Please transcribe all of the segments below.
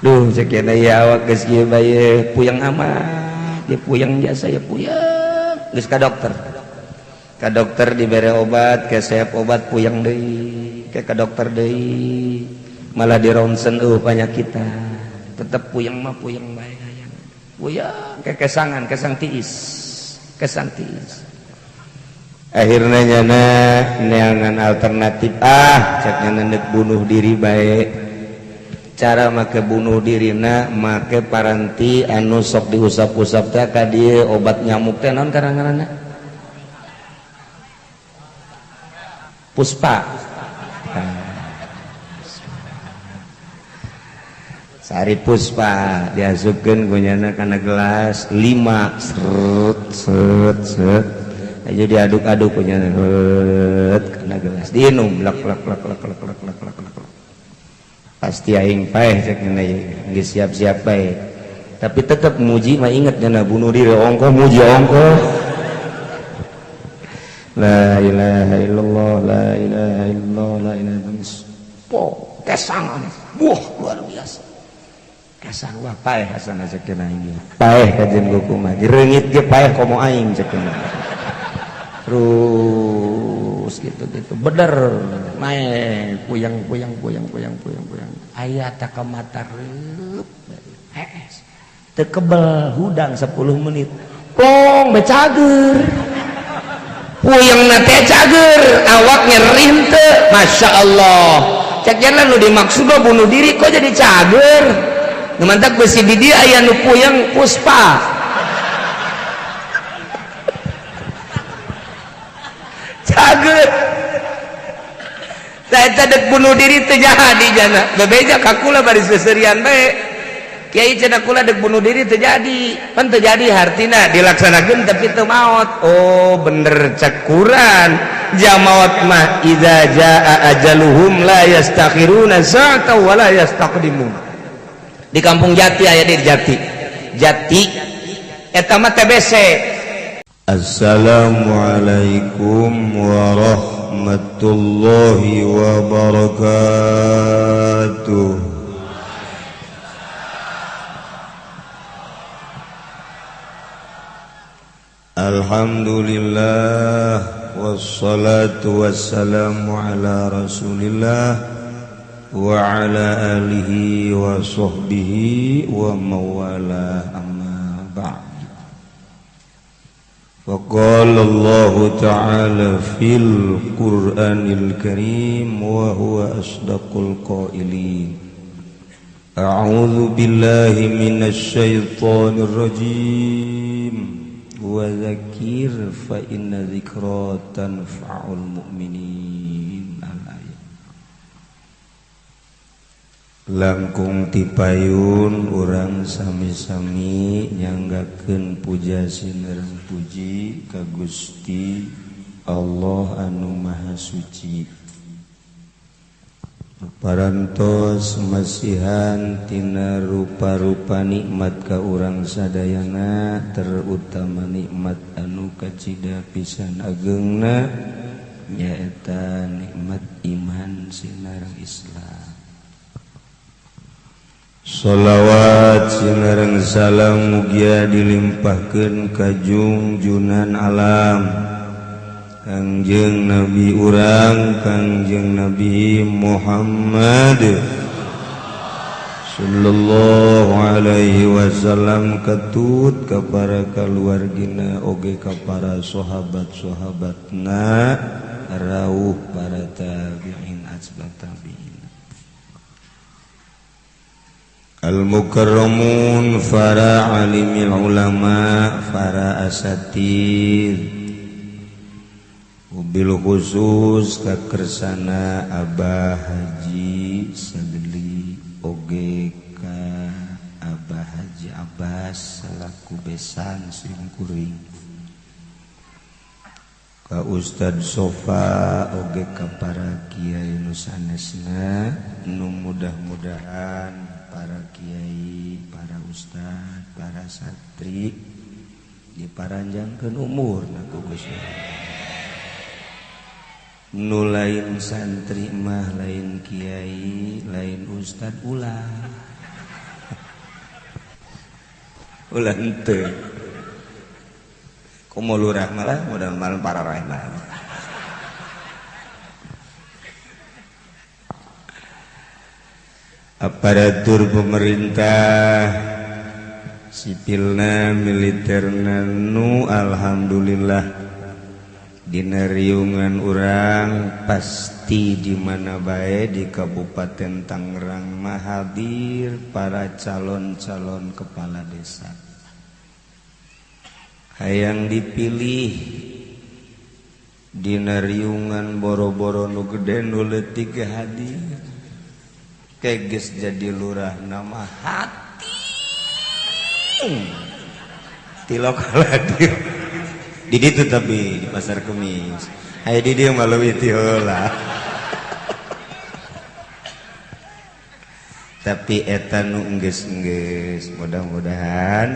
Duh cek ya awak geus kieu bae puyeng amat, dia puyeng jasa ya puyeng. Geus ka dokter. Ka dokter dibere obat, kesep obat puyeng deui, ke ka dokter deui. Malah di ronsen panyakitan. Tetep puyeng mah puyeng bae hayang. Puyeng ke kesangan, kesang tiis. Kesang tiis. Akhirnya nyana neangan alternatif ah cek nyana nek bunuh diri bae. Cara make bunuh dirina make paranti anu sok diusap-usap teh ka dieu obat nyamuk teh naon ngaranna? Puspa. Sari puspa diasupkeun ku nyana kana gelas 5 seret seret seret aja diaduk-aduk ku nyana kana gelas diinum lek lek lek lek lek lek lek lek lek. Pasti aing paeh cek nyana geus siap-siap bae. Tapi tetep muji mah inget nyana bunuh diri ongkoh muji ongkoh. La ilaha illallah la ilaha illallah la ilaha illallah. Po kesangan. Wah luar biasa. Kesang wah paeh hasana cek nyana aing. Paeh kajen goku mah. Direungit ge paeh komo aing cek nyana. Terus gitu-gitu bener naik puyeng puyeng puyeng puyeng puyeng puyeng aya tak ka mata reup hees teu kebel hudang 10 menit plong becager puyengna teh cager awak nyeri henteu Masya Allah cek jalan nu dimaksud bunuh diri kok jadi cager nu mantak besi di dieu aya nu puyeng puspa cager saya dek bunuh diri teu jadi jana bebeja ka kula baris seserian bae kiai cenah kula dek bunuh diri teu jadi pan teu jadi hartina dilaksanakeun tapi teu maot. Oh bener cek Quran jamaot mah idza jaa ajaluhum la yastakhiruna sa'atan wa la yastaqdimun. Di kampung Jati aya di Jati Jati eta mah TBC. Assalamualaikum warahmatullahi wabarakatuh. Alhamdulillah wassalatu wassalamu ala rasulillah wa ala alihi wa sahbihi wa mawala amma ba'd. فقال الله تعالى في القرآن الكريم وهو أصدق القائلين أعوذ بالله من الشيطان الرجيم وذكر فإن ذكرى تنفع المؤمنين. Langkung tipayun urang sami-sami nyanggakeun puja sinerang puji ka Gusti Allah anu Maha Suci. Parantos masihan tina rupa-rupa nikmat ka urang sadayana, terutama nikmat anu kacida pisan agengna nyaeta nikmat iman sinareng Islam. Sholawat sinareng salam mugia dilimpahkeun ka jungjunan alam Kangjeng Nabi urang Kangjeng Nabi Muhammad sallallahu alaihi wasallam ketut ka para kaluargina oge ka para sahabat-sahabatna rauh para tabi'in atba tabi'in. Al-mukarramun para alimil ulama para asatid bil khusus kakersana Abah Haji Sadli oge ka Abah Haji Abbas selaku besan simkuring ka Ustad Sofa oge ka para kiai nu sanesna nu mudah-mudahan para kiai, para ustad, para santri diparanjangkeun umurna ku Gusti. Nu lain santri mah lain kiai, lain ustad ulah. Ulah henteu. Komo lurah malah mudah-mudahan para rahmah. Aparatur pemerintah sipilna militerna nu alhamdulillah dina riungan urang pasti di mana bae di Kabupaten Tangerang mah hadir para calon-calon kepala desa. Hayang dipilih dina riungan boro-boro nu gede nu leutik hadir. Keges jadi lurah nama hati tilok hadir di ditu tapi di pasar Kemis aya di dieu mah leuwih ti heula. Tapi eta nu enggeus-enggeus mudah-mudahan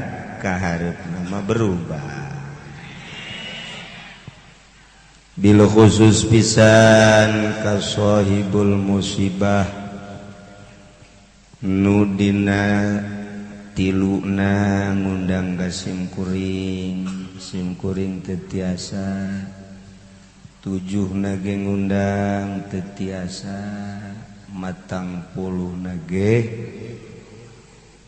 kahareupna mah berubah. Bil khusus pisan ka sahibul musibah nu dina tiluna ngundang ka simkuring, simkuring teu tiasa, tujuhna ge ngundang teu tiasa, matang puluhna ge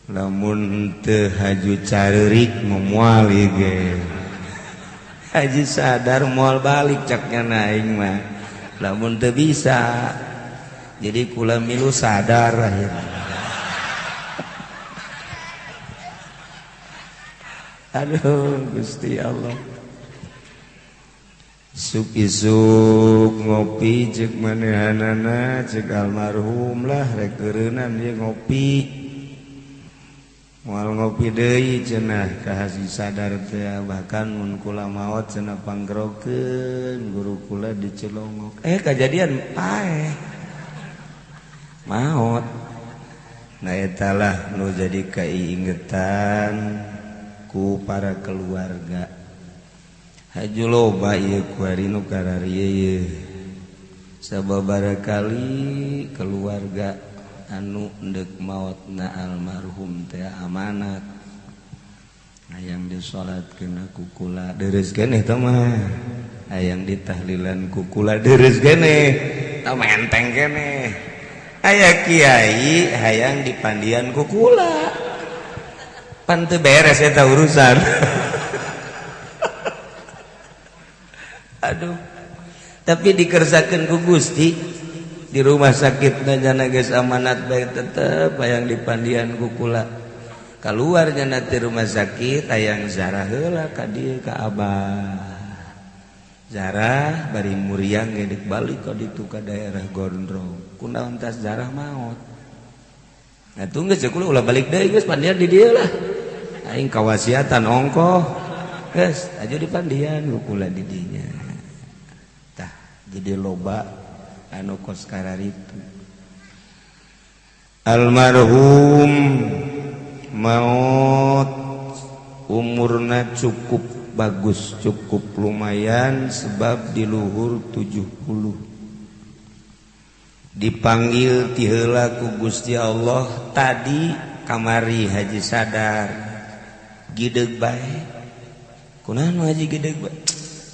lamun teu haju careurik moal ieu ge. Haji sadar moal balik caknya aing mah lamun teu bisa. Jadi kula milu sadar akhirnya. Aduh Gusti Allah. Isuk-isuk ngopi cek manehanana cek almarhum lah rek eureunnan ieu ngopi. Moal ngopi deui cenah ka Haji Sadar teh bahkan mun kula maot cenah panggerokeun guru kula dicelongok. Kajadian paeh. Maot. Nah eta lah nu jadi kaiingetan ku para keluarga. Haju loba ieu kuari nu kararieu ieu. Sababaraha kali keluarga anu endek maotna almarhum teh amanat. Hayang disalatkeun ku kula dereus keneh teh mah. Hayang ditahlilan ku kula dereus keneh. Tah menteng keneh. Aya kiai hayang dipandian ku kula. Pan teu beres eta urusan. Aduh. Tapi dikersakeun ku Gusti di rumah sakit nyana geus amanat bae tetep hayang dipandian ku kula. Kaluar nyana ti rumah sakit hayang zarah heula ka dieu ka abah. Zarah bari muriang ge deuk balik ka ditu ka daerah Gondrong. Kunaon tas zarah maot. Nah tunggu geus kula ulah balik deui geus pandian di dieu lah. Aing kawasiatan ongkoh geus aju dipandian ku kula di dinya. Tah jadi loba anu kos kararitu. Almarhum maot umurna cukup bagus, cukup lumayan sebab di luhur 70. Dipanggil ti heula ku Gusti Allah tadi kamari Haji Sadar. Gideg bae. Kunaon haji gideg bae?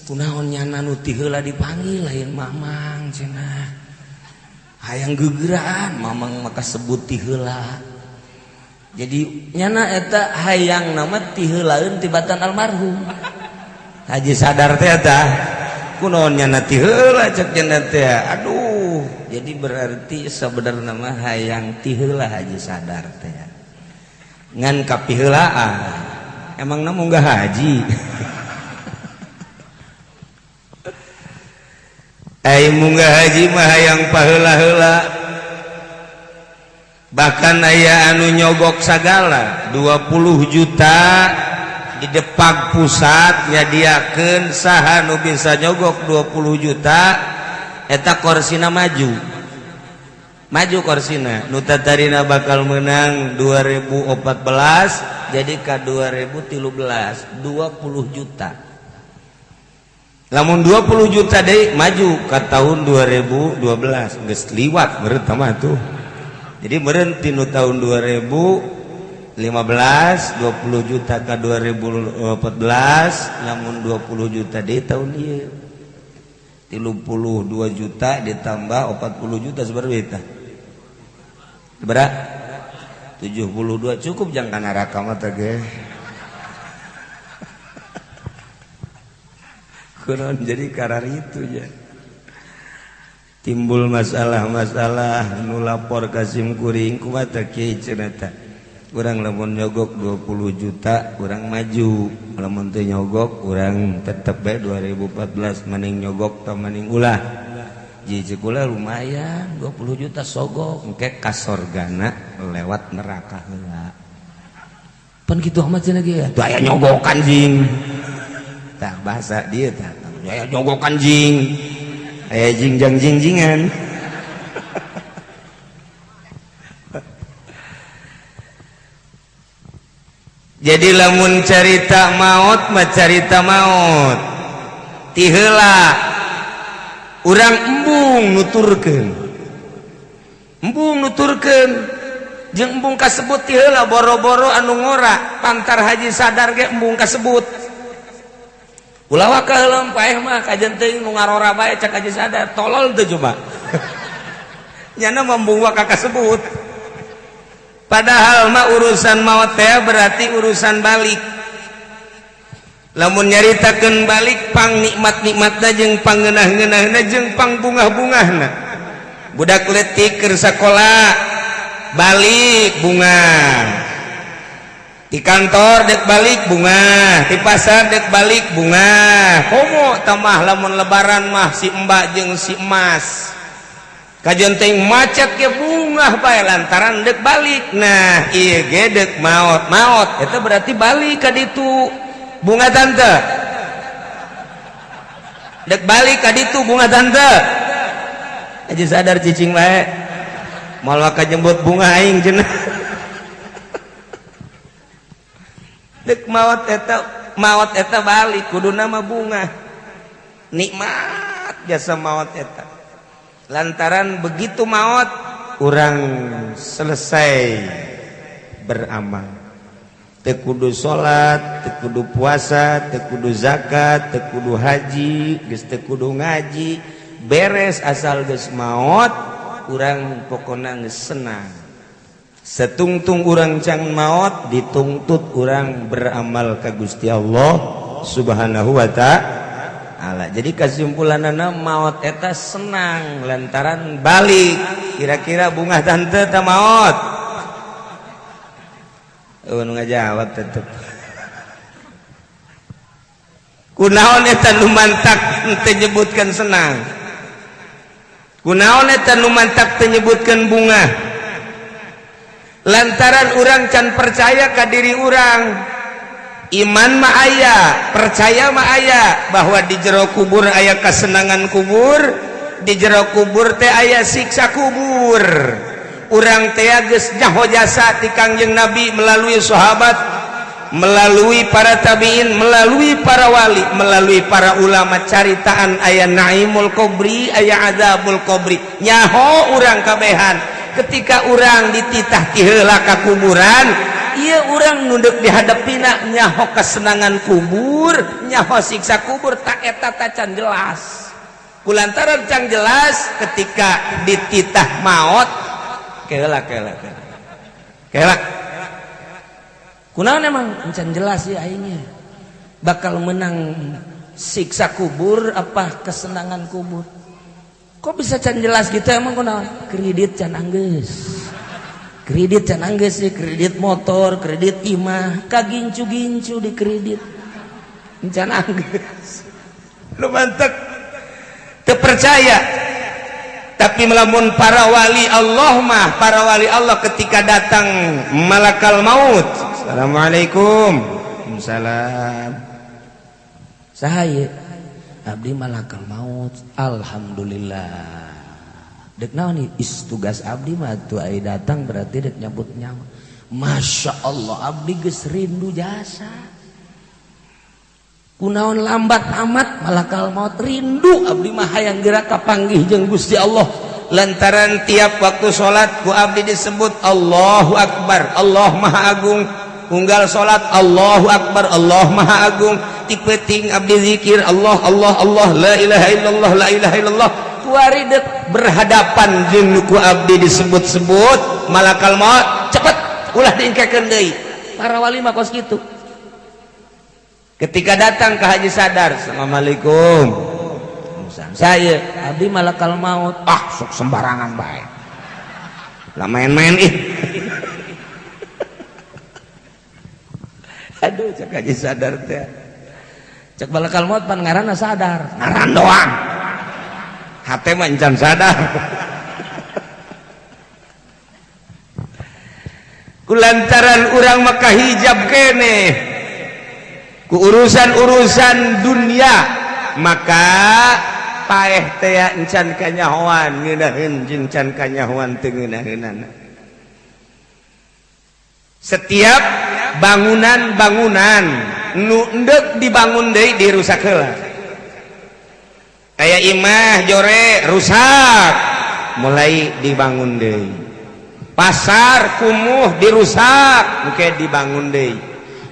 Kunaon nyana nu ti heula dipanggil lain mamang cenah. Hayang gegeraan mamang maka sebut ti heula. Jadi nyana eta hayang nama ti heulaeun tibatan almarhum. Haji Sadar teh eta kunaon nyana ti heula cek nyana teh. Aduh, jadi berarti sebenarnya mah hayang ti heula Haji Sadar teh. Ngan kapiheulaan. Emang na munggah haji. Ai munggah haji mah hayang paheula-heula. Bahkan aya anu nyogok sagala 20 juta di Depag pusat nyadiakeun saha nu bisa nyogok 20 juta eta korsina maju. Maju korsina nu tatarina bakal menang 2014 jadi ka 2013 20 juta. Lamun 20 juta deui maju ka tahun 2012 geus liwat meureun mah tuh. Jadi meureun tinu tahun 2000 15 20 juta ke 2014 lamun 20 juta di tahun ieu 32 juta ditambah 40 juta seberapa eta? Berapa? 72 cukup jang kana neraka mah teh ge. Kunaon jadi karar itu ya. Timbul masalah-masalah nu lapor ka sim kuring kumaha teh kieu cenah teh. Urang lamun nyogok 20 juta urang maju, lamun teu nyogok urang tetep bae 2014 mending nyogok tah mending ulah. Ji kula lumayan 20 juta sogok engke ka sorgana lewat neraka heula. Pan kitu amat cenah ge atuh aya nyogokan jing. Tah bahasa dieu tah aya nyogokan jing. Aya jingjang jingjingan. Jadi lamun carita maut mah carita maut ti heula urang embung nuturkeun, embung nuturkeun jeung embung kasebut ti heula boro-boro anu ngora pantar haji sadar ge embung kasebut. Ulah waka heula paeh mah kajen teuing nu ngarora bae cak haji sadar tolol teu coba. Nyana embung waka kasebut. Padahal mah urusan maut teh berarti urusan balik. Lamun nyaritakeun balik pang nikmat-nikmatna jeung pangeunah-ngeunahna jeung pang bungah-bungahna. Budak leutik keur sakola balik bunga. Di kantor dek balik bunga, di pasar dek balik bunga. Komo tamah lamun lebaran mah si mbak jeung si emas. Kajian teh macet ke bungah bae lantaran dek balik. Nah, ieu ge dek maot. Maot eta berarti balik ka ditu. Bunga tante. Dek balik ka ditu bunga tante. Aja sadar cicing bae. Moal ka jembut bunga aing cenah. Dek maot eta balik kuduna mah bunga. Nikmat jasa maot eta. Lantaran begitu maut urang selesai beramal. Teu kudu salat, teu kudu puasa, teu kudu zakat, teu kudu haji, geus teu kudu ngaji, beres asal geus maut urang pokona geus senang. Setungtung urang can maut dituntut urang beramal ka Gusti Allah Subhanahu wa ta'ala. Jadi kesimpulanana maut eta senang lantaran balik. Kira-kira bunga tante ta maut? Oh, nu ngajawab tetep. Kunaon eta nu mantak teu nyebutkeun senang? Kunaon eta nu mantak teu nyebutkeun bunga? Lantaran urang can percaya ka diri urang. Iman mah aya, percaya mah aya bahwa di jero kubur aya kesenangan kubur, di jero kubur teh aya siksa kubur. Urang teh geus nyaho jasa ti Kangjeng Nabi melalui sahabat, melalui para tabiin, melalui para wali, melalui para ulama caritaan aya naimul kubri, aya azabul kubri. Nyaho urang kabehan ketika urang dititah ti heula ka kuburan. Iya orang nunduk dihadapina nyaho kesenangan kubur, nyaho siksa kubur, tak eta tacan jelas. Kulantaran can jelas ketika dititah maut, kela kela kela. Kela. Kunaon emang can jelas ya aingnya. Bakal menang siksa kubur apa kesenangan kubur? Kok bisa can jelas gitu emang kunaon? Kredit can anggeus. Kredit can anggeus sih, kredit motor, kredit imah, kagincu-gincu di kredit. Can anggeus. Lu mantek teu percaya. Tapi melamun para wali Allah mah, para wali Allah ketika datang malakal maut. Assalamualaikum. Waalaikumsalam. Saha ieu? Abdi malakal maut. Alhamdulillah. Dek naon is tugas abdi mah tuh ai datang berarti dek nyabut nyawa. Masya Allah abdi geus rindu jasa. Kunaon lambat amat malakal maut rindu abdi mah hayang geura kapanggih jeung Gusti Allah. Lantaran tiap waktu salat ku abdi disebut Allahu Akbar, Allah Maha Agung. Unggal salat Allahu Akbar, Allah Maha Agung. Ti peuting abdi zikir Allah, Allah, Allah, la ilaha illallah, la ilaha illallah. Kuari dek berhadapan jeung ku abdi disebut-sebut malakal maut, cepet ulah diingkekeun deui. Para wali mah kos kitu. Ketika datang ke Haji Sadar, "Assalamualaikum." "Saya abdi malakal maut." "Ah, sok sembarangan bae." Lah main-main ih. Aduh, cek Haji Sadar teh. Cek malakal maut pan ngaranna sadar, ngaran doang. Hate mah encan sadar. Kulantaran urang maka hijab keneh ku urusan-urusan dunia, maka paeh teh encan kanyahoan ngeunaheun jeung can kanyahoan teu ngeunaheunana. Setiap bangunan-bangunan nu endek dibangun deui dirusak heula. Aya imah jore rusak, mulai dibangun deui. Pasar kumuh dirusak, engke dibangun deui.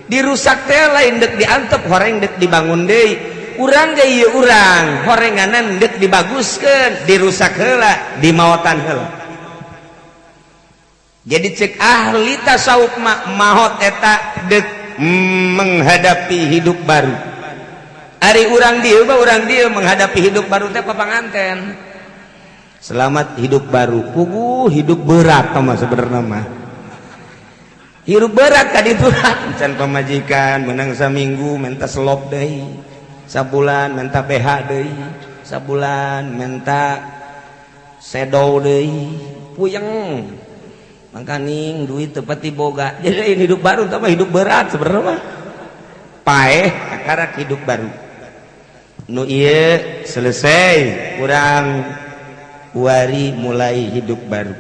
Dirusak teh lain dek diantep, horeng dek dibangun deui. Urang ge ieu urang horenganan dek dibaguskeun, dirusak heula, dimaotan heula. Jadi cek ahli tasawuf mah maot eta dek menghadapi hidup baru. Ari urang dieu mah urang dieu menghadapi hidup baru teh papanganten. Selamat hidup baru. Puguh hidup berat mah sebenarnya mah. Hidup berat ka ditu can pamajikan menang saminggu menta selop deui, sabulan menta BH deui, sabulan menta sedow deui, puyeng. Mangkaning duit teu boga. Jadi ini hidup baru tambah hidup berat sebenarnya mah. Paeh kakarak hidup baru. Nu ieu selesai urang wari mulai hidup baru.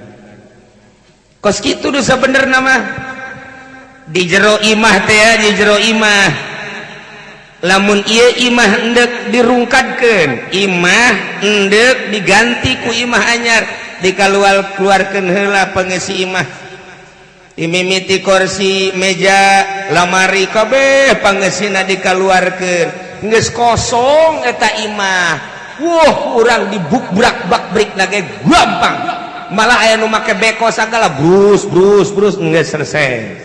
Kos kitu nu sabenerna mah. Di jero imah teh, di jero imah. Lamun ieu imah endek dirungkadkeun, imah endek diganti ku imah anyar, dikaluar keluarkeun heula pengisi imah. Imimiti kursi, meja, lamari kabeh pangesina dikaluarkeun. Geus kosong eta imah. Wah, urang dibukbrak bak brik lagi gampang. Malah aya nu make beko sagala brus brus brus geus selesai.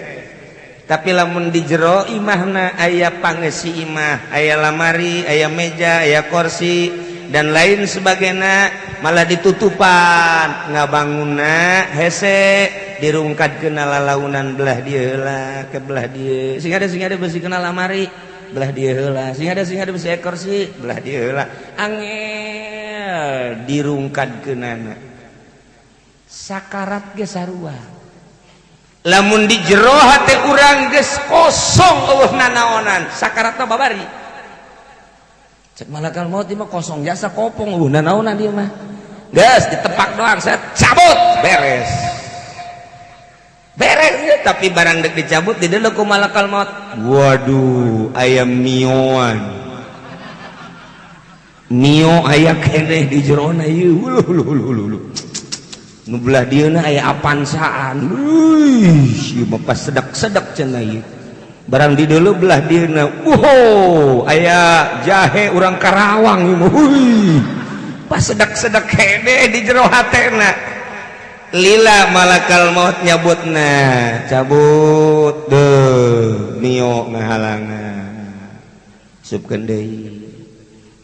Tapi lamun di jero imahna aya pangesi imah, aya lamari, aya meja, aya kursi dan lain sebagainya, malah ditutupan ngabangunna hese dirungkat kena lalaunan belah dia heula ke belah dia sing ada besi kena lamari belah dia heula sing ada besi kursi belah dia heula angel dirungkat kenana sakarat ge sarua. Lamun di jero hate urang geus kosong eueuh nanaonan sakaratna babari. Cek malakal maut mah kosong jasa kopong eueuh nanaonan dia mah. Geus ditepak doang saya cabut beres. Beres ya, tapi barang dek dicabut di deuleu ku malakal maut. Waduh, aya mioan. Mio aya keneh di jerona ieu. Uluh uluh uluh uluh. Nu belah dieuna aya Avanzaan. Wih, ieu mah pas sedak-sedak cenah ieu. Barang di deuleu belah dieuna, wow, aya jahe urang Karawang ieu mah. Wih. Pas sedak-sedak hede di jero hatena. Lila malakal maut nyabutna, cabut deuh mio ngahalangan. Supkeun deui.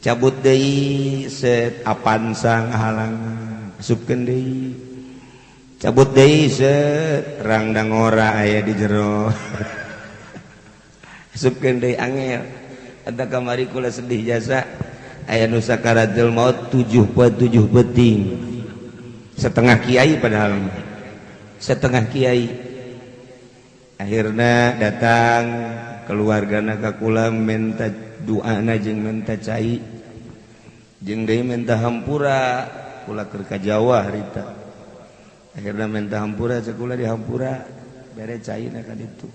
Cabut deui set Avanza ngahalangan. Supkeun deui. Cabut deui set rangdangora aya di jero. Supkeun deui angel. Eta kamari kula sedih jasa aya nu sakaratul maut 7 poe 7 peuting. Setengah kiai padahal setengah kiai. Akhirna datang keluargana ka kula minta doana jeung minta cai jeung deui minta hampura kula keur ka Jawa harita. Akhirna minta hampura cek kula dihampura bere cai na ka ditu.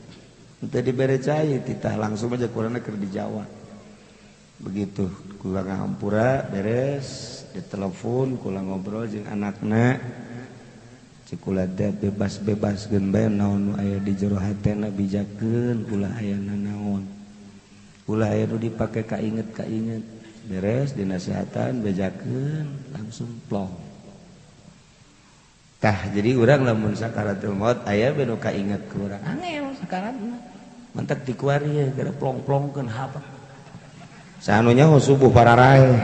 Teu dibere cai titah langsung aja kurangna keur di Jawa. Begitu kula ngahampura beres ditelepon kula ngobrol jeung anakna cek kula teh bebas-bebaskeun bae naon nu aya di jero hatena bijakeun ulah aya nanaon ulah aya nu dipake kainget-kainget beres dinasehatan bejakeun langsung plong. Tah jadi urang lamun sakaratul maut aya bae nu kainget ku urang angel sakaratna mantak dikuari ye gara plong-plongkeun hapa sanunya subuh pararae.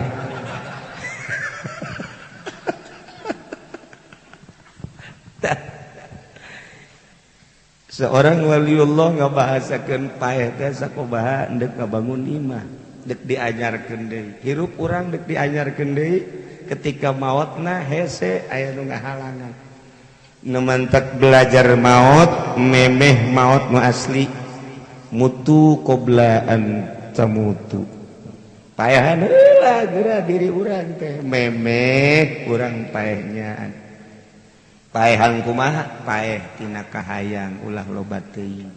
Seorang waliullah ngabahasakeun paeh teh sakumaha endek ngabangun imah, dek diajarkeun deui. Hirup urang dek diajarkeun deui ketika maotna hese aya nu ngahalangan. Nu mantak belajar maot, memeh maot nu asli. Mutu qabla an tamutu. Paehan heula geura diri urang teh memeh urang paehnya. Paehan kumaha? Paeh tina kahayang ulah loba teuing.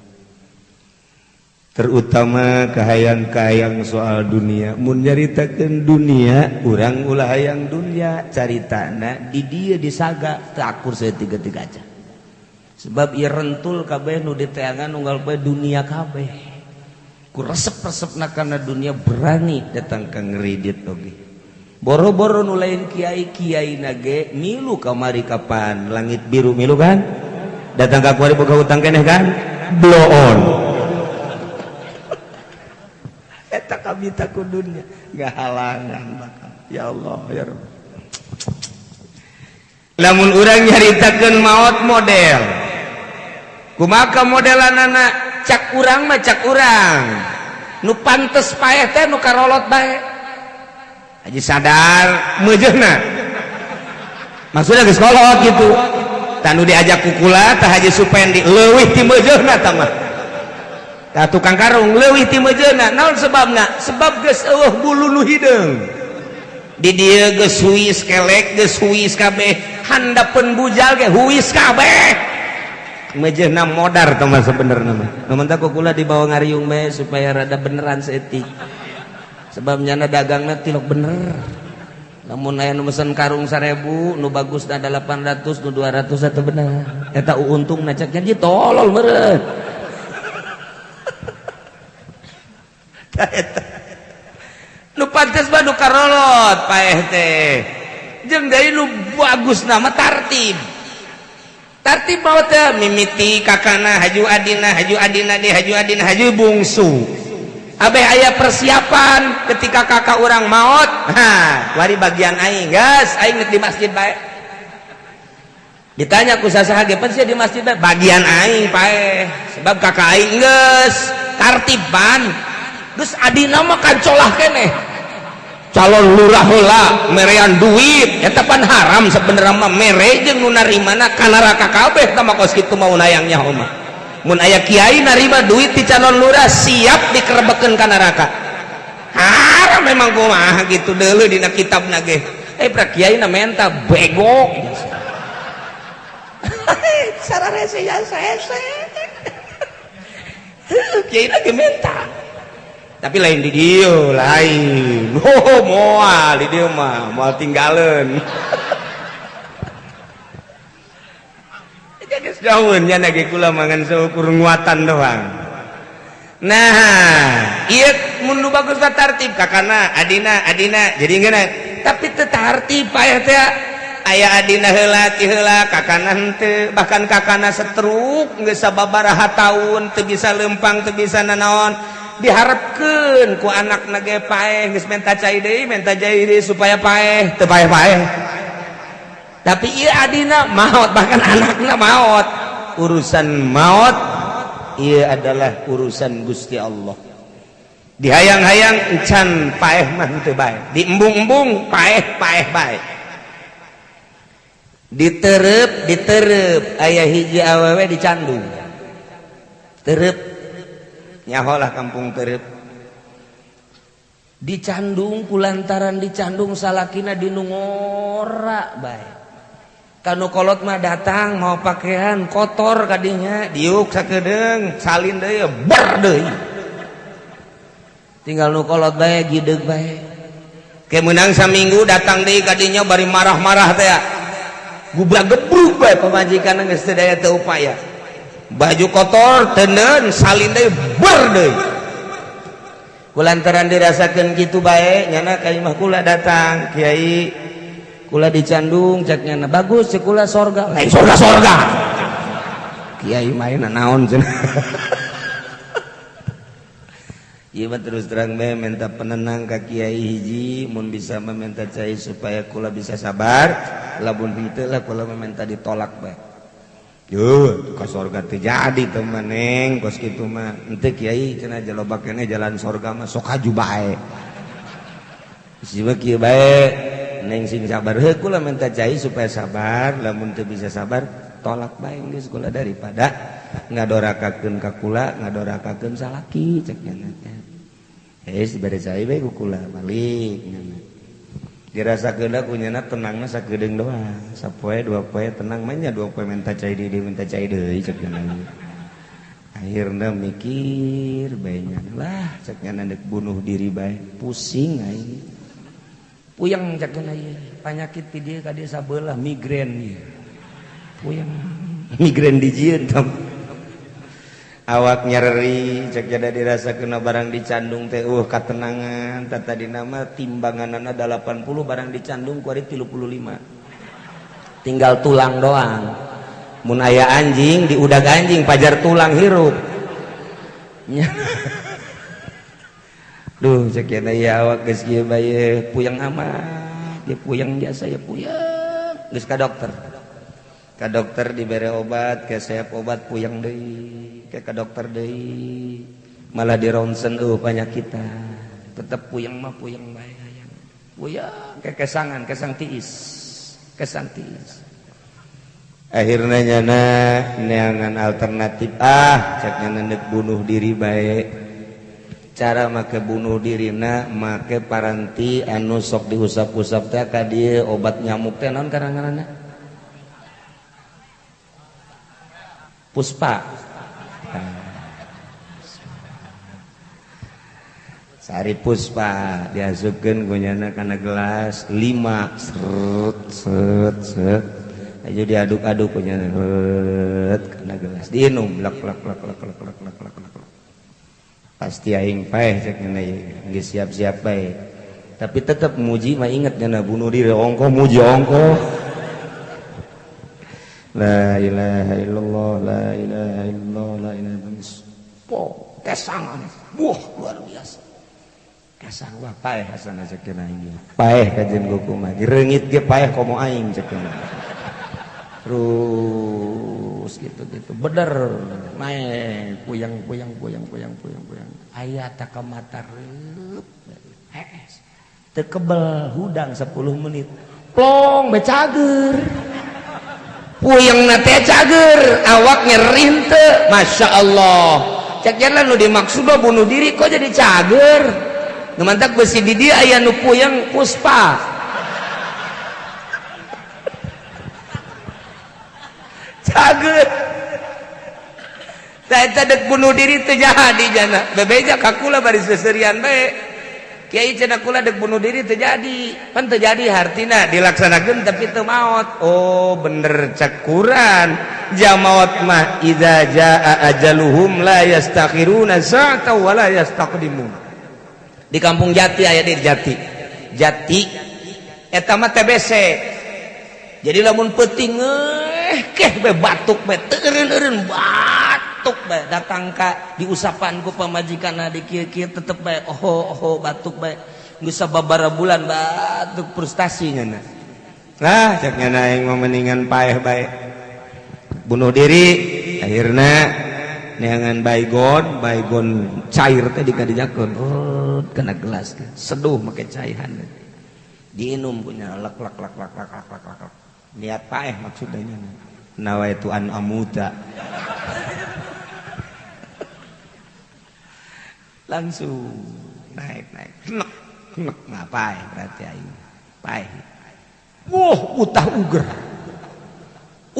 Terutama kahayang-kahayang soal dunia. Mun nyaritakeun dunia, urang ulah hayang dunia, caritana di dieu disaga teu akur saeutik-eutik aja. Sebab ieu rentul kabeh nu diteangan unggal poe dunia kabeh. Ku resep-resepna kana dunia berani datang ka ngeridit oge. Boro-boro nu lain kiai-kiai nage milu kamari kapan langit biru milu kan datang ka kuari boga hutang keneh kan blow on eta kabita ku dunya ngahalangan bakal ya Allah ya Rabb. Lamun urang nyaritakeun maot model kumaha modelanana cak urang mah cak urang nu pantes paeh teh nu karolot bae. Haji sadar meujeuhna maksudnya geus kolot gitu tah nu diajak ku kula tah Haji Supendi leuwih ti meujeuhna tah mah tah tukang karung leuwih ti meujeuhna naon sebabna sebab geus eueuh bulu nu hideung di dieu geus huis kelek geus huis kabeh handapeun bujal ge huis kabeh meujeuhna modar tah mah sebenerna mah nu mentak ku kula dibawa ngariung bae supaya rada beneran saeutik sebab nyana dagangna tilok bener lamun aya nu mesen karung 1000 nu bagusna 800 nu 200 eta bener eta untungna cek jadi tolol meureun eta nu pantes mah nu karolot paeh teh jeung deui nu bagusna mah tartib tartib mah teh mimiti kakana haju adina deui haju adina haju bungsu abeh aya persiapan ketika kakak orang maot ha wari bagian aing geus aing di masjid bae ditanya ku sasaha ge pan sia di masjid bae bagian aing paeh sebab kakak aing geus tartiban geus adina mah kancolah keneh calon lurah heula merean duit eta pan haram sebenarnya mah mere jeung nu narimana ka neraka kabeh tah mah kos kitu mau nayangnya mah mun aya kiai narima duit di calon lurah siap dikerebekeun ka neraka haram memang kumaha gitu deuleu dina kitabna ge pra kiai na menta bego sararese ya saese kiai na ge menta tapi lain di dieu lain oh moal di dieu mah moal tinggaleun jauhnya lagi kula mangan seukur nguatan doang. Nah iya mun nu bagus mah tartib kakana adina adina jadi ngeuna tapi teu tartib paeh teh aya adina heula ti heula kakana henteu bahkan kakana setruk geus sababaraha taun teu bisa lempang teu bisa nanaon diharapkeun ku anakna ge paeh geus menta cai deui supaya paeh teu paeh-paeh tapi iya adina maut bahkan anakna maut urusan maut iya adalah urusan Gusti Allah dihayang-hayang encan paeh mah teu bae diembung-embung paeh-paeh bae diterep diterep aya hiji awewe dicandung terep nyaholah kampung terep dicandung kulantaran dicandung salakina dinungora bae kanu kolot mah datang mau pakaian kotor kadinya diuk sakedeung salin deui ber deui Tinggal nu kolot bae gideg bae. Ke meunang saminggu datang deui ka dinya bari marah-marah teh. Gubrak gebruk bae pamajikan geus teu daya teu upaya. Baju kotor teuneun salin deui ber deui. Kulantaran dirasakeun kitu bae nyana ka imah kula datang kiai kula dicandung cek nyana bagus cek kula sorga lain sorga sorga. Kiai main naon cenah. Ieu mah terus terang bae minta penenang ka kiai hiji mun bisa meminta cai supaya kula bisa sabar lamun henteu lah kula meminta ditolak bae. Yuh, ka sorga teu jadi teu mah neng kos kitu mah. Henteu kiai cenah jaloba keneh jalan sorga mah sok haju bae. Geus mah kieu bae neng sing sabar heuh kula minta cai supaya sabar lamun teu bisa sabar tolak bae geus kula daripada ngadorakakeun ka kula ngadorakakeun salaki cek nya teh. Geus dibere cai bae ku kula balik nya. Dirasakeun ku nyana tenangna sakedeung doang. Sapoe dua poe tenang mah nya dua poe minta cai deui minta cai deui cek nya. Akhirna mikir bae nya lah cek nya deuk bunuh diri bae pusing aing. Puyeng cek nya ieu panyakit ti dieu ka dieu sabelah migrain ieu. Puyeng migrain dijieun tam. Awak nyereri cek jada dirasakeun barang dicandung teh katenangan tadi nama timbanganana 80 barang dicandung ku ari 35 tinggal tulang doang mun aya anjing diudag anjing pajar tulang hirup. Duh cek jada ya awak geus kieu bae puyeng amat ya puyeng biasa ya puyeng geus ka dokter. Ka dokter dibere obat kesep obat puyeng deui ke ka dokter deui malah di ronsen panyakitan tetep puyeng mah puyeng bae hayang puyeng ke kesangan kesang tiis kesang tiis akhirna nyana neangan alternatif cek nyana deuk bunuh diri bae cara make bunuh dirina make paranti anu sok diusap-usap teh ka dieu obat nyamuk teh naon karanganna Puspa. Sari Puspa diasupkeun ku nyana kana gelas 5 seret set set aja diaduk-aduk ku nyana seret kana gelas diinum lek lek lek lek lek lek lek lek lek pasti aing paeh cek nyana geus siap-siap bae tapi tetep muji mah inget nyana bunuh diri ongkoh muji ongkoh. La ilaha illallah, la ilaha illallah, la ilaha illallah. Po, kesangan. Wah, luar biasa. Kesang wah paeh hasana cek cenah ieu. Paeh kajen goku mah. Reungit ge paeh komo aing cek cenah. Terus gitu-gitu. Beder naik puyeng puyeng puyeng puyeng puyeng puyeng. Aya takamata reup. Hees. Teu kebel hudang 10 menit. Plong be cager. Puyeng na teh cager, awak nyeri teu. Masya Allah. Cek jalan nu dimaksud bunuh diri kok jadi cager. Nu mantak besi di dia aya nu puyeng Puspa. Cager. Tah eta deuk bunuh diri teu jadi jana. Bebeja ka kula bari seserian bae. Kiai cenah kula deuk bunuh diri teu jadi. Pan teu jadi hartina dilaksanakeun tapi teu maot. Oh bener cekuran. Jamaot mah idza jaa ajaluhum la yastakhiruna sa'atan wa la yastaqdimun. Di kampung Jati aya di Jati. Jati eta mah TBC. Jadi lamun peuting keh be batuk be teu eureun-eureun batuk bae datang ka diusapan ku pamajikanna di kieu-kieu tetep bae oho oho batuk bae geus sababaraha bulan batuk frustasi nya. Lah cek nya aing mah mendingan paeh bae bunuh diri akhirna neangan baygon baygon cair teh dikadijakeun kena gelas seduh make caihan diinum punya lek lek lek lek lek lek lek lek niat paeh maksudnya nawaitu an amuta langsung naik naik nek nek ngapain berarti aing paeh. Wah utah uger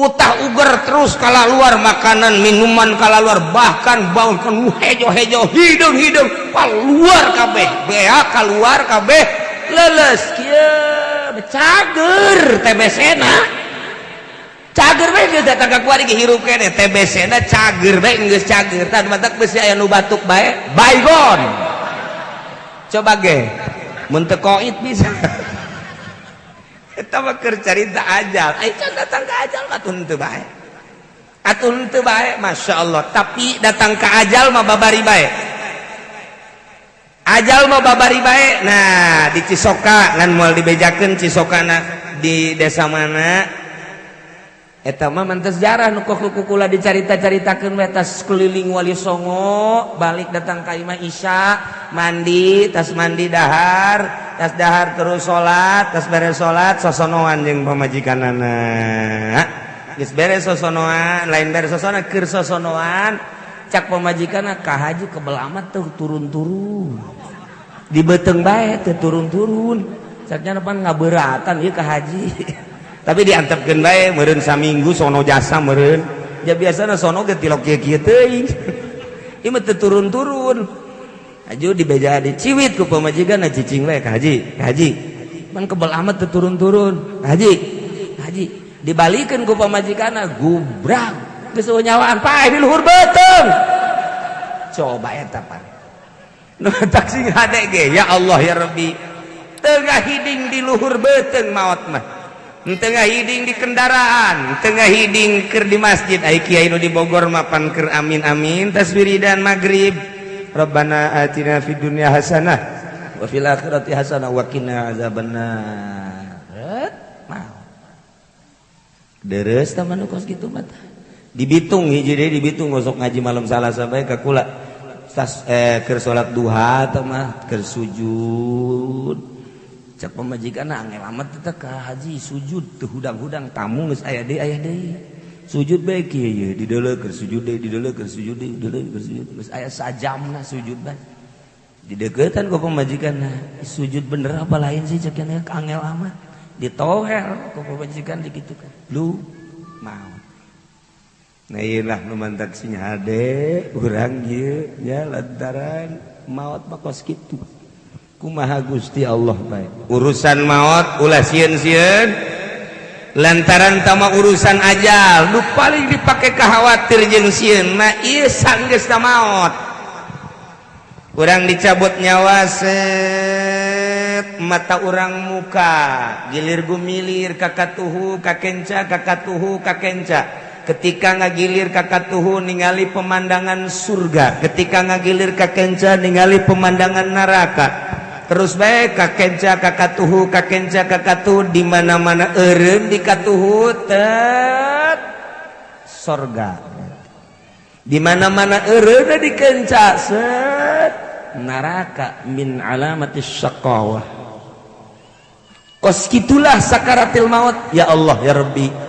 Utah uger terus kala luar, makanan minuman kala luar, bahkan bau hejo-hejo, hidung-hidung keluar kabeh, bea keluar kabeh, leles kieu, cager TBC na, cager bae geus. Datang ka kuari ge hirup keneh, TBC na cager bae, geus cager. Tah, matak besi aya nu batuk bae baygon. Coba ge mun teu koit bisa. Eta mah keur carita ajal. Ai can datang ka ajal mah atuh henteu bae, atuh henteu bae, Masya Allah. Tapi datang ka ajal mah babari bae, ajal mah babari bae. Nah, di Cisoka ngan moal dibejakeun Cisokana di desa mana. Eta mah mantes sejarah nu kukula dicarita-caritakeun we. Tas keliling Wali Songo, balik datang ka imah Isya, mandi, tas mandi dahar, tas dahar terus salat, tas beres salat sosonoan jeung pamajikanana. Geus beres sosonoan, lain beres sosonoan, keur sosonoan, cak pamajikanna, "Ka haji kebel amat tuh turun-turun di beuteung bae teu turun-turun." Caknya pan ngabeuratan ieu ka haji, tapi diantepkeun bae meureun saminggu sono jasa meureun. Ya biasana sono ge tilok kieu-kieu teuing, ieu mah teu turun-turun. Aju dibeja, diciwit ku pamajikan, cicing we, "Ka haji, ka haji, pan kebel amat teu turun-turun, ka haji, ka haji." Dibalikeun ku pamajikanna, gubrak, geus nyawaan, paeh di luhur beuteung. Coba eta pan nu tak sing hade ge, ya Allah ya Rabbi, tengah hiding di luhur beuteung maot mah, tengah hiding di kendaraan, tengah hiding keur di masjid. Ai kiai nu di Bogor mah pan keur amin amin, tas wiridan maghrib, "Rabbana atina fid dunya hasanah wa fil akhirati hasanah wa qina azabannar." Mau deres tah mah kos kitu mah. Di Bitung hiji deui, di Bitung gosok ngaji malam Salasa bae ka kula. Tas keur salat duha teh mah keur sujud, cak pamajikan, "Angel amat teh ka haji sujud teu hudang-hudang, tamu geus aya deui, aya deui." Sujud bae kieu ye, dideuleu keur sujud deui, dideuleu keur sujud deui, dideuleu keur sujud, geus aya sajamna sujud bae. Dideukeutan ku pamajikan, "Sujud bener apa lain sih?" Cek, "Angel amat." Ditoher ku pamajikan, digitukan lu mau. Nah, ieu lah nu mantak sing hade urang ieu nya, lantaran maot mah kos kitu. Kumaha Gusti Allah bae urusan maot, ulah sieun-sieun, lantaran tama urusan ajal nu paling dipake khawatir jeung sieun mah ieu. Sanggeusna maot, urang dicabut nyawa, set, mata urang muka gilir gumilir kakatuhu kakenca, kakatuhu kakenca. Ketika ngagilir kakatuhu ningali pemandangan surga, ketika ngagilir kakenca ningali pemandangan neraka. Terus baik kakenca kakatuhu, kakenca kakatuhu, di mana-mana eureun di katuhu tet sorga, di mana-mana eureun di kenca set neraka. Min alamatis syaqawah. Kos kitulah sakaratil maut. Ya Allah ya Rabbi,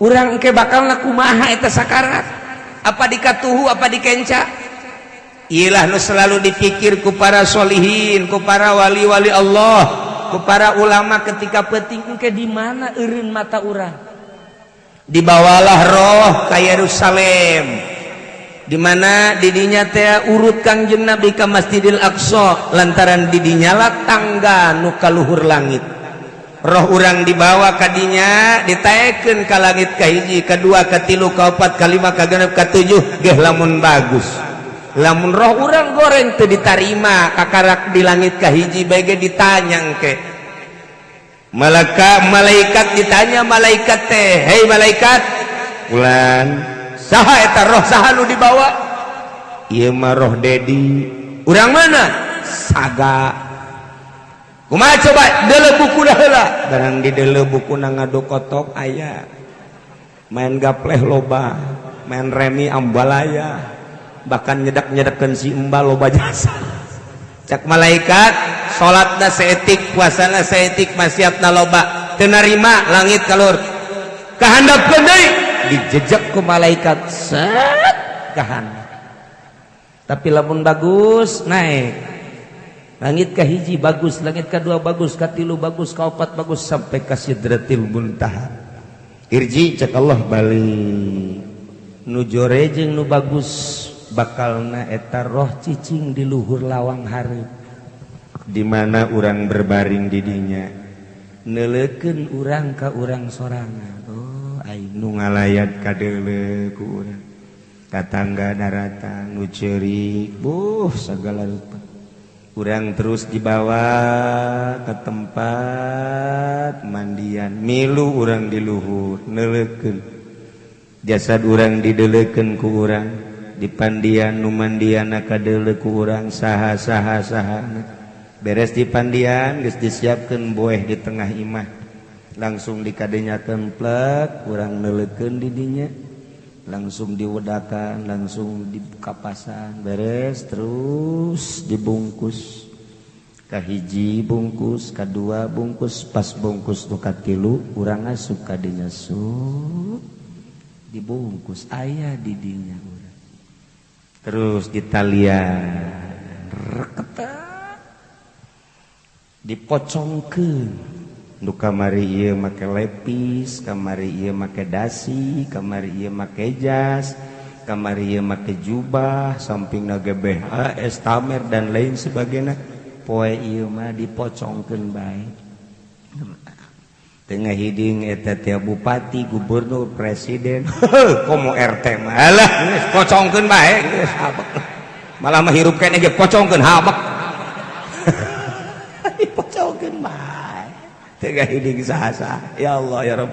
urang ke bakal kumaha eta sakarat, apa di katuhu apa di kenca? Ilah nu selalu dipikir ku para solihin, ku para wali-wali Allah, ku para ulama ketika penting engke di mana eureun mata urang. Dibawalah roh ke Yerusalem, di mana didinya teh urut Kangjeng Nabi ka Masjidil Aqsa, lantaran didinya lah tangga nu kaluhur langit. Roh urang dibawa kadinya, ditaekeun ka langit kahiji, kedua, katilu, kaopat, kalima, kagenep, katujuh geh lamun bagus. Lamun roh urang goreng teu ditarima, kakarak di langit kahiji bae ge ditanya engke malaka malaikat. Ditanya malaikat teh, "Hei malaikat fulan, saha eta roh, saha nu dibawa?" "Ieu mah roh Dedi." "Urang mana?" "Saga." "Kumaha, coba deuleu buku heula." Barang di deuleu buku na ngadu kotok aya, main gapleh loba, main remi ambalaya, bahkan nyedak-nyedakan si embal loba jasa. Cak malaikat, "Salatna saeutik, puasana saeutik, maksiatna loba, teu narima langit kalur." Kahandapkeun deui, dijejak ku malaikat set kahandap. Tapi lamun bagus naik langit ke hiji bagus, langit kedua bagus, katilu bagus, kaopat bagus, sampai ka Sidratil Muntaha. Irji cek Allah balik nu jore jeung nu bagus bakalna eta roh cicing di luhur lawang hareup di mana urang berbaring di dinya neuleukeun urang ka urang sorangan. Oh aing nu ngalayat kadeuleu ku urang tatangga daratang nu ceurik buh sagala rupa. Urang terus dibawa ke tempat mandian milu urang di luhur neuleukeun jasad urang dideleukeun ku urang di pandian nu mandianna kadeuleu ku urang saha saha saha. Beres di pandian geus disiapkeun boeh di tengah imah langsung dikadenyakeun plek urang neuleukeun di dinya langsung diwedakan langsung dikapasan beres terus dibungkus kahiji bungkus kadua bungkus pas bungkus nu katilu urang asup ka dinya sup dibungkus aya di dinya urang terus ditalian reketak dipocongkeun. Nu kamari ieu make lepis, kamari ieu make dasi, kamari ieu make jas, kamari ieu make jubah, sampingna ge BH, estamer dan lain sebagainya. Poe ieu mah dipocongkeun bae. Tengah hiding eta teh bupati, gubernur, presiden, komo RT mah. Alah, geus pocongkeun bae geus habek. Malah mah hirup keneh ge pocongkeun habek. Dipocongkeun bae. Tengah hiding sasa ya Allah ya Rabb.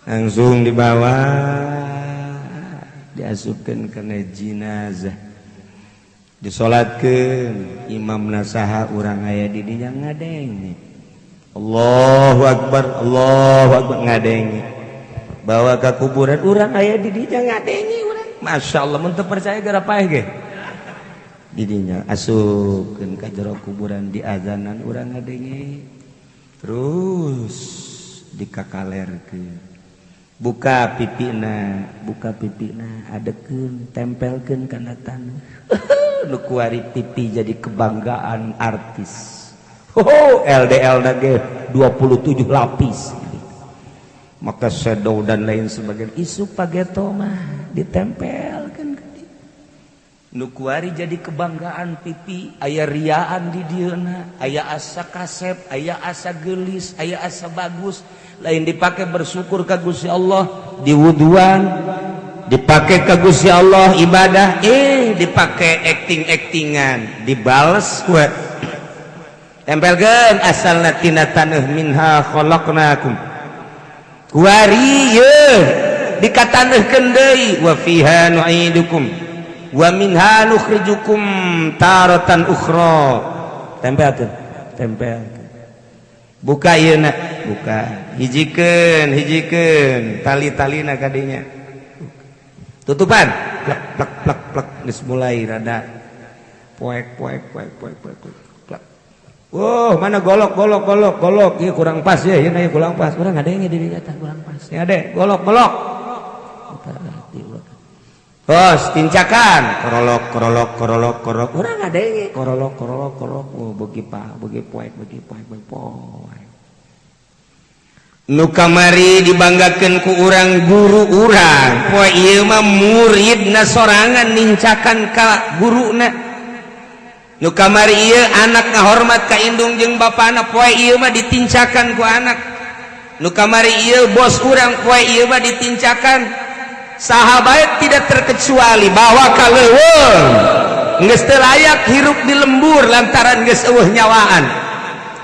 Langsung dibawa diasupkeun kana jenazah disolatkeun imam nasaha urang aya di dinya ngadenge Allahu Akbar Allahu Akbar ngadenge bawa ka kuburan urang aya di dinya ngadenge urang Masya Allah mun teu percaya gara paeh ge didinya asupkeun ka jero kuburan di azanan urang ngadenge terus dikakalerkeun buka pipina adekeun tempelkeun kana taneuh nu kuari pipi jadi kebanggaan artis. Ho LDL na ge 27 lapis maka shadow dan lain sebagainya isu pageto mah ditempelkeun. Nu kuari jadi kebanggaan pipi aya riaan di dieuna aya asa kasep aya asa geulis aya asa bagus lain dipake bersyukur ka Gusti Allah diwuduan dipake ka Gusti Allah ibadah dipake acting-actingan dibales ku tempelkeun asalna tina taneuh minha khalaqnakum kuari ye dikataneuhkeun deui wa fiha nu'idukum wa minha nukhrijukum taratan ukhra tempelkeun tempelkeun buka ieu na buka hijikeun hijikeun tali-talina ka dinya tutupan plek plek plek plek geus mulai rada poek poek poek poek poek plek. Oh mana golok golok golok golok ieu kurang pas ya ieu kurang pas urang ngadenge di dinya tah kurang pas ya ade golok golok. Bos tincakan korolok korolok korolok korolok urang ngadenge korolok korolok korolok oh beuki pa beuki poek beuki poek beuki poek. Nu kamari dibanggakeun ku urang guru urang poe ieu mah muridna sorangan nincakan ka guruna. Nu kamari ieu anak ngahormat ka indung jeung bapana poe ieu mah ditincakan ku anak. Nu kamari ieu bos urang poe ieu mah ditincakan. Sahabat tidak terkecuali bahwa kaleuweung geus teu layak hirup di lembur lantaran geus eueuh nyawaan.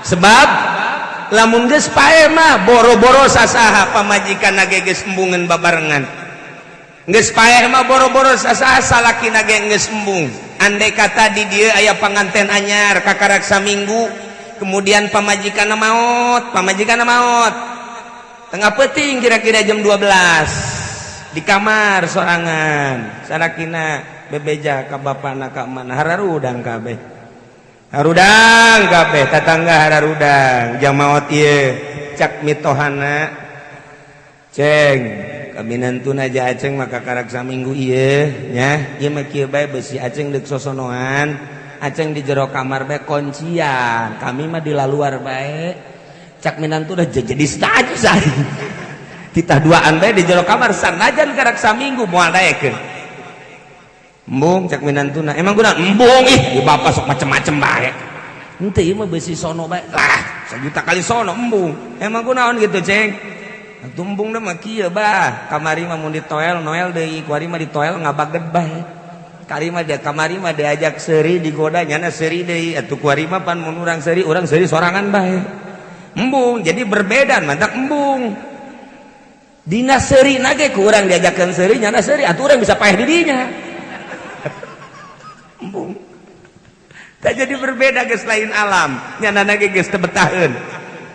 Sebab lamun geus paeh mah boro-boro sasaha pamajikan ge geus embungeun babarengan. Geus paeh mah boro-boro sasaha salakina ge geus embung. Andai kata di dieu aya panganten anyar kakarak saminggu kemudian pamajikanna maot, pamajikanna maot. Tengah peuting kira-kira jam 12 di kamar sorangan salakina bebeja ka bapana ka mana hararudang kabeh harudang kabeh tatangga hararudang jam maot ieu cak mitohana ceng kaminantuna aja aceng maka karak saminggu ieu nya ieu mah kieu bae besi aceng deuk sosonoan aceng di jero kamar bae kuncian kami mah di laluar bae. Cak minantu udah jadi status titah duaan bae di jero kamar sanajan karak saminggu moal daekeun. Embung cak minantuna, emang guna embung ih di bapak sok macem-macem bae. Henteu ieu mah beusi sono bae. Lah, sejuta kali sono embung. Emang kunaon gitu, Ceng? Atuh embung da mah kieu bah. Kamari mah mun ditoel noel deui, kuari mah ditoel ngabaged bae. Kari mah dia kamari mah diajak seuri digoda nyana seuri deui. Atuh kuari mah pan mun urang seuri sorangan bae. Embung, jadi berbeda mantak embung. Dina seuri na ge ku urang diajakeun seuri nyana seuri, atuh urang bisa paeh di dinya. Embung. Tak jadi berbeda geus lain alam, nyana ge geus teu betaheun.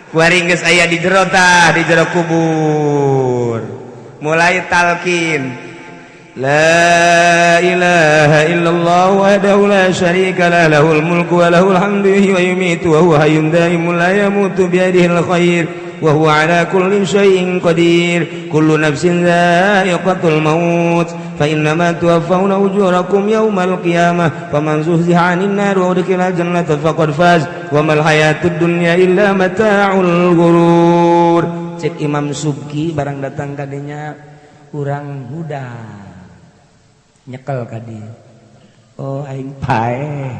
Kuari geus aya di jero tah, di jero kubur. Mulai talqin. La ilaha illallah wahdahu la syarika lah, lahul mulku wa lahul hamdu wa yumiitu wa huwa hayyun daimun la yamutu biyadihil khair wa huwa ala kulli syai'in qadir. Kullu nafsin dha'iqatul maut fa innama tuwaffawna ujurakum yawmal qiyamah faman zuhziha 'anil nar wa udkhila jannata faqad faz wa mal hayatud dunya illa mata'ul ghurur. Cek Imam Subki barang datang kadinya urang huda nyekel kadi, oh aing paeh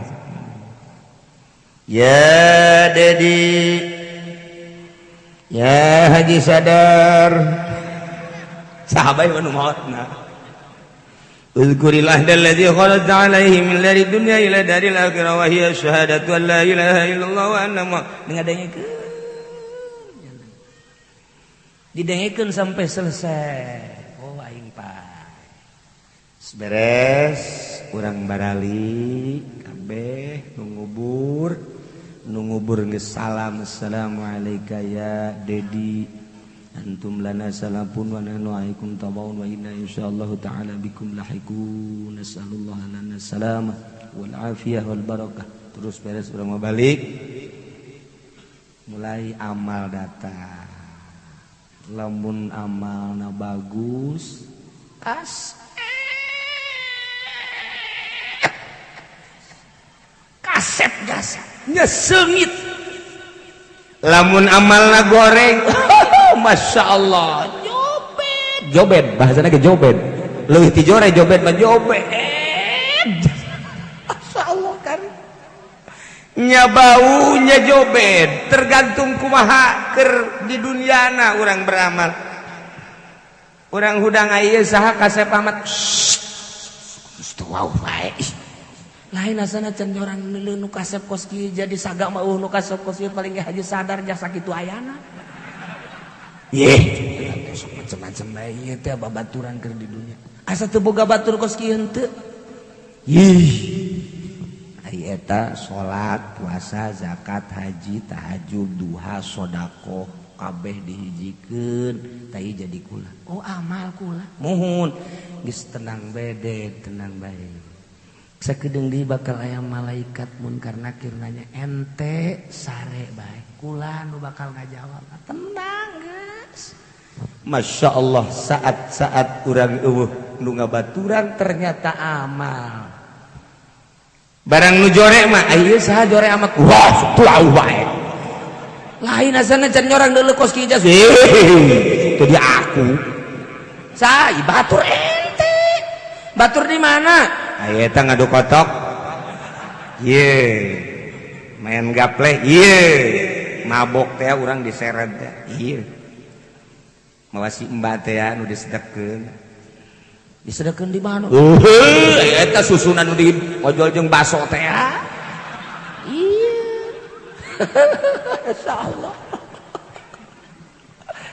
ya Dedi ya Haji Sadar sahabat nu maotna. Uzkuril ahda alladzi kharajta alaihi min dari dunya ila daril akhirah wa hiya syahadatu an la ilaha illallah wa anna ngadengekeun didengekeun sampai selesai. Oh aing paeh beres urang barali kabeh nu ngubur geus salam assalamualaikum ya Dedi antum lana salafun wa nahnu alaikum tabaun wa inna insyaallah taala bikum lahiqun nasallallahu lana salamah wal afiyah wal barakah. Terus beres urang mau balik mulai amal datang. Lamun amalna bagus kas kasep jasa nyeseungit. Lamun amalna goreng Masya Allah jobet jobet bahasana ge jobet leuwih ti jore jobet mah jobet. Masya Allah kan nya baunya jobet tergantung kumaha keur di duniana urang beramal. Urang hudang ieu saha kasep amat wow bae lain asana can orang nu kasep kos kieu jadi saga mah nu kasep kos kieu paling ge haji sadar jasa kitu ayana. Yeh, sok macam-macam bae ieu teh babaturan keur di dunia. Asa teu boga batur kos kieu henteu. Yih. Ari eta salat, puasa, zakat, haji, tahajud, duha, sedekah kabeh dihijikeun tah ieu jadi kula. Oh amal kula. Muhun geus tenang bede, tenang bae. Sakedeung deui bakal aya malaikat munkar nakir nanya ente sare bae kula nu bakal ngajawab. Tenang geus. Masya Allah saat-saat urang eueuh nu ngabaturan ternyata amal. Barang nu jore mah ieu saha jore amat wah tuau bae. Lain asana can nyorang deuleu kos kieu jas. Itu dia aku. Sa batur ente. Batur di mana? Aya eta ngadu kotok. Ye. Main gaple. Ye. Mabok teh urang diseret teh. Ieu. Mawa si mbak teh nu disedekeun. Disedekeun di mana? Heuh, eta susunan nu di ojol jeung baso teh. Iya. Insyaallah.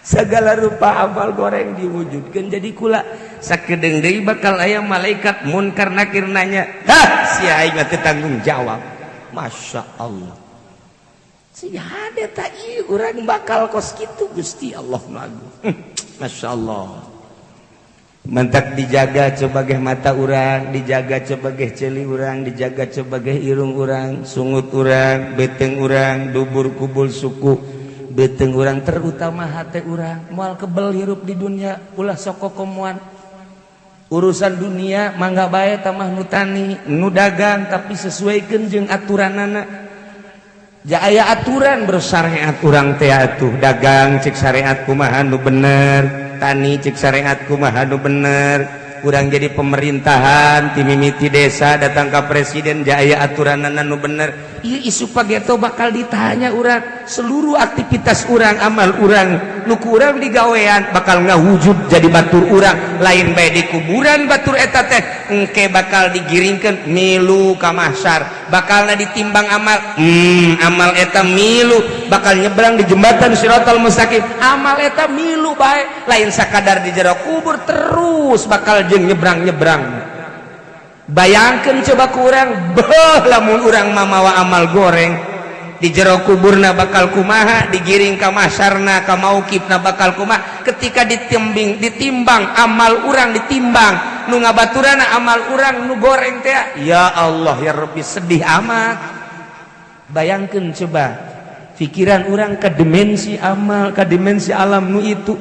Segala rupa amal goreng diwujudkan jadi kula. Sakedeung deui bakal aya malaikat munkar nakir nanya, "Hah, si aing mah teu tanggung jawab." Masya Allah. Si hade ta ieu urang bakal kos kitu Gusti Allah nu agung. Masya Allah. Mentak dijaga sebagai mata urang, dijaga sebagai ceuli urang, dijaga sebagai irung urang, sungut urang, beteng urang, dubur kubul suku, beteng urang, terutama hate urang. Moal kebel hirup di dunia, ulah sok kokomoan. Urusan dunia mangga bae tamah nu tani, nu dagang tapi sesuaikeun jeung aturanana. Jaya aturan bersyariat urang teh atuh dagang cek syariat kumaha nu bener, tani cek syariat kumaha nu bener, urang jadi pemerintahan ti mimiti desa datang ka presiden jaya aturanana nu bener. Ieu isu pageto bakal ditanya urang, seluruh aktivitas urang, amal urang nu ku urang digawean bakal ngawujud jadi batur urang, lain bae di kuburan batur eta teh engke bakal digiringkeun milu ka mahsyar, bakalna ditimbang amal, amal eta milu bakal nyebrang di jembatan Siratal Mustaqim, amal eta milu bae, lain sakadar di jero kubur terus bakal jeung nyebrang-nyebrang. Bayangkeun coba ku urang, beuh lamun urang mamawa amal goreng di jero kuburna bakal kumaha, digiring ka mahsyarna ka mauqifna bakal kumaha, ketika ditimbang amal urang ditimbang nu ngabaturana amal urang nu goreng teh, ya Allah ya Rabbi sedih amat. Bayangkeun coba pikiran urang ke dimensi amal, ke dimensi alam nu itu